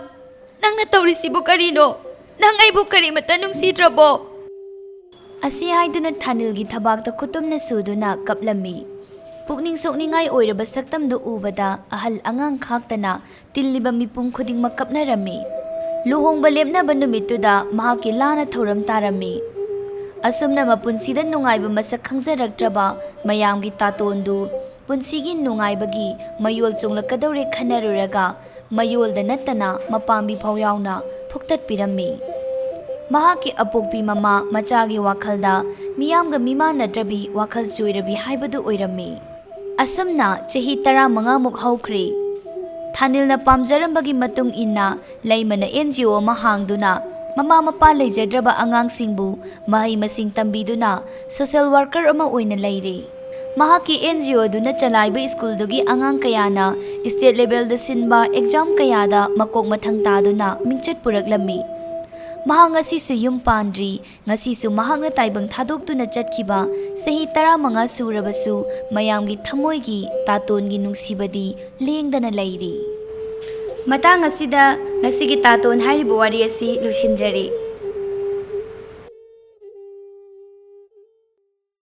ꯅꯪꯅ ꯇꯧꯔꯤꯁꯤꯕꯨ ꯀꯔꯤꯅꯣ? ꯅꯪ ꯑꯩꯕꯨ ꯀꯔꯤꯃꯠꯇ ꯅꯨꯡꯁꯤꯗ꯭ꯔꯕꯣ?" ꯑꯁꯤ ꯍꯥꯏꯗꯨꯅ ꯊꯥꯅꯤꯜꯒꯤ ꯊꯕꯥꯛꯇ ꯈꯨꯇꯨꯝꯅ ꯁꯨꯗꯨꯅ ꯀꯞꯂꯝꯃꯤ꯫ ꯄꯨꯛꯅꯤꯡ ꯁꯣꯛꯅꯤꯡꯉꯥꯏ ꯑꯣꯏꯔꯕ ꯁꯛꯇꯝꯗꯨ ꯎꯕꯗ ꯑꯍꯜ ꯑꯉꯥꯡ ꯈꯥꯛꯇꯅ ꯇꯤꯜꯂꯤꯕ ꯃꯤꯄꯨꯝ ꯈꯨꯗꯤꯡꯃꯛ ꯀꯞꯅꯔꯝꯃꯤ꯫ ꯂꯨꯍꯣꯡꯕ ꯂꯦꯞꯅꯕ ꯅꯨꯃꯤꯠꯇꯨꯗ ꯃꯍꯥꯛꯀꯤ ꯂꯥꯟꯅ ꯊꯧꯔꯝ ꯇꯥꯔꯝꯃꯤ꯫ ꯑꯁꯨꯝꯅ ꯃꯄꯨꯟꯁꯤꯗ ꯅꯨꯡꯉꯥꯏꯕ ꯃꯁꯛ ꯈꯪꯖꯔꯛꯇ꯭ꯔꯕ ꯃꯌꯥꯝꯒꯤ ꯇꯥꯇꯣꯟꯗꯨ ꯄꯨꯟꯁꯤꯒꯤ ꯅꯨꯡꯉꯥꯏꯕꯒꯤ ꯃꯌꯣꯜ ꯆꯣꯡꯂꯛꯀꯗꯧꯔꯦ ꯈꯟꯅꯔꯨꯔꯒ ꯃꯌꯣꯜꯗ ꯅꯠꯇꯅ ꯃꯄꯥꯝꯕꯤ ꯐꯥꯎ ꯌꯥꯎꯅ ꯐꯨꯛꯇꯠꯄꯤꯔꯝꯃꯤ꯫ ꯃꯍꯥꯛꯀꯤ ꯑꯄꯣꯛꯄꯤ ꯃꯃꯥ ꯃꯆꯥꯒꯤ ꯋꯥꯈꯜꯗ ꯃꯤꯌꯥꯝꯒ ꯃꯤꯃꯥꯟꯅꯗ꯭ꯔꯕꯤ, ꯋꯥꯈꯜ ꯆꯣꯏꯔꯕꯤ ꯍꯥꯏꯕꯗꯨ ꯑꯣꯏꯔꯝꯃꯤ꯫ ꯑꯁꯨꯝꯅ ꯆꯍꯤ ꯇꯔꯥꯃꯉꯥꯃꯨꯛ ꯍꯧꯈ꯭ꯔꯦ꯫ ꯊꯥꯅꯤꯜꯅ ꯄꯥꯝꯖꯔꯝꯕꯒꯤ ꯃꯇꯨꯡ ꯏꯟꯅ ꯂꯩꯃꯅ ꯑꯦꯟ ꯖꯤ ꯑꯣ ꯑꯃ ꯍꯥꯡꯗꯨꯅ ꯃꯃꯥ ꯃꯄꯥ ꯂꯩꯖꯗ꯭ꯔꯕ ꯑꯉꯥꯡꯁꯤꯡꯕꯨ ꯃꯍꯩ ꯃꯁꯤꯡ ꯇꯝꯕꯤꯗꯨꯅ ꯁꯣꯁꯦꯜ ꯋꯥꯔꯀꯔ ꯑꯃ ꯑꯣꯏꯅ ꯂꯩꯔꯦ꯫ ꯃꯍꯥꯛꯀꯤ ꯑꯦꯟ ꯖꯤ ꯑꯣ ꯑꯗꯨꯅ ꯆꯂꯥꯏꯕ ꯁ꯭ꯀꯨꯜꯗꯨꯒꯤ ꯑꯉꯥꯡ ꯀꯌꯥꯅ ꯁ꯭ꯇꯦꯠ ꯂꯦꯚꯦꯜꯗ ꯁꯤꯟꯕ ꯑꯦꯛꯖꯥꯝ ꯀꯌꯥꯗ ꯃꯀꯣꯛ ꯃꯊꯪ ꯇꯥꯗꯨꯅ ꯃꯤꯡꯆꯠ ꯄꯨꯔꯛꯂꯝꯃꯤ꯫ ꯃꯍꯥꯛ ꯉꯁꯤꯁꯨ ꯌꯨꯝ ꯄꯥꯟꯗ꯭ꯔꯤ꯫ ꯉꯁꯤꯁꯨ ꯃꯍꯥꯛꯅ ꯇꯥꯏꯕꯪ ꯊꯥꯗꯣꯛꯇꯨꯅ ꯆꯠꯈꯤꯕ ꯆꯍꯤ ꯇꯔꯥꯃꯉꯥ ꯁꯨꯔꯕꯁꯨ ꯃꯌꯥꯝꯒꯤ ꯊꯃꯣꯏꯒꯤ ꯇꯥꯇꯣꯟꯒꯤ ꯅꯨꯡꯁꯤꯕꯗꯤ ꯂꯦꯡꯗꯅ ꯂꯩꯔꯤ꯫ ꯃꯇꯥꯡ ꯑꯁꯤꯗ ꯉꯁꯤꯒꯤ ꯇꯥꯇꯣꯟ ꯍꯥꯏꯔꯤꯕ ꯋꯥꯔꯤ ꯑꯁꯤ ꯂꯣꯏꯁꯤꯟꯖꯔꯦ꯫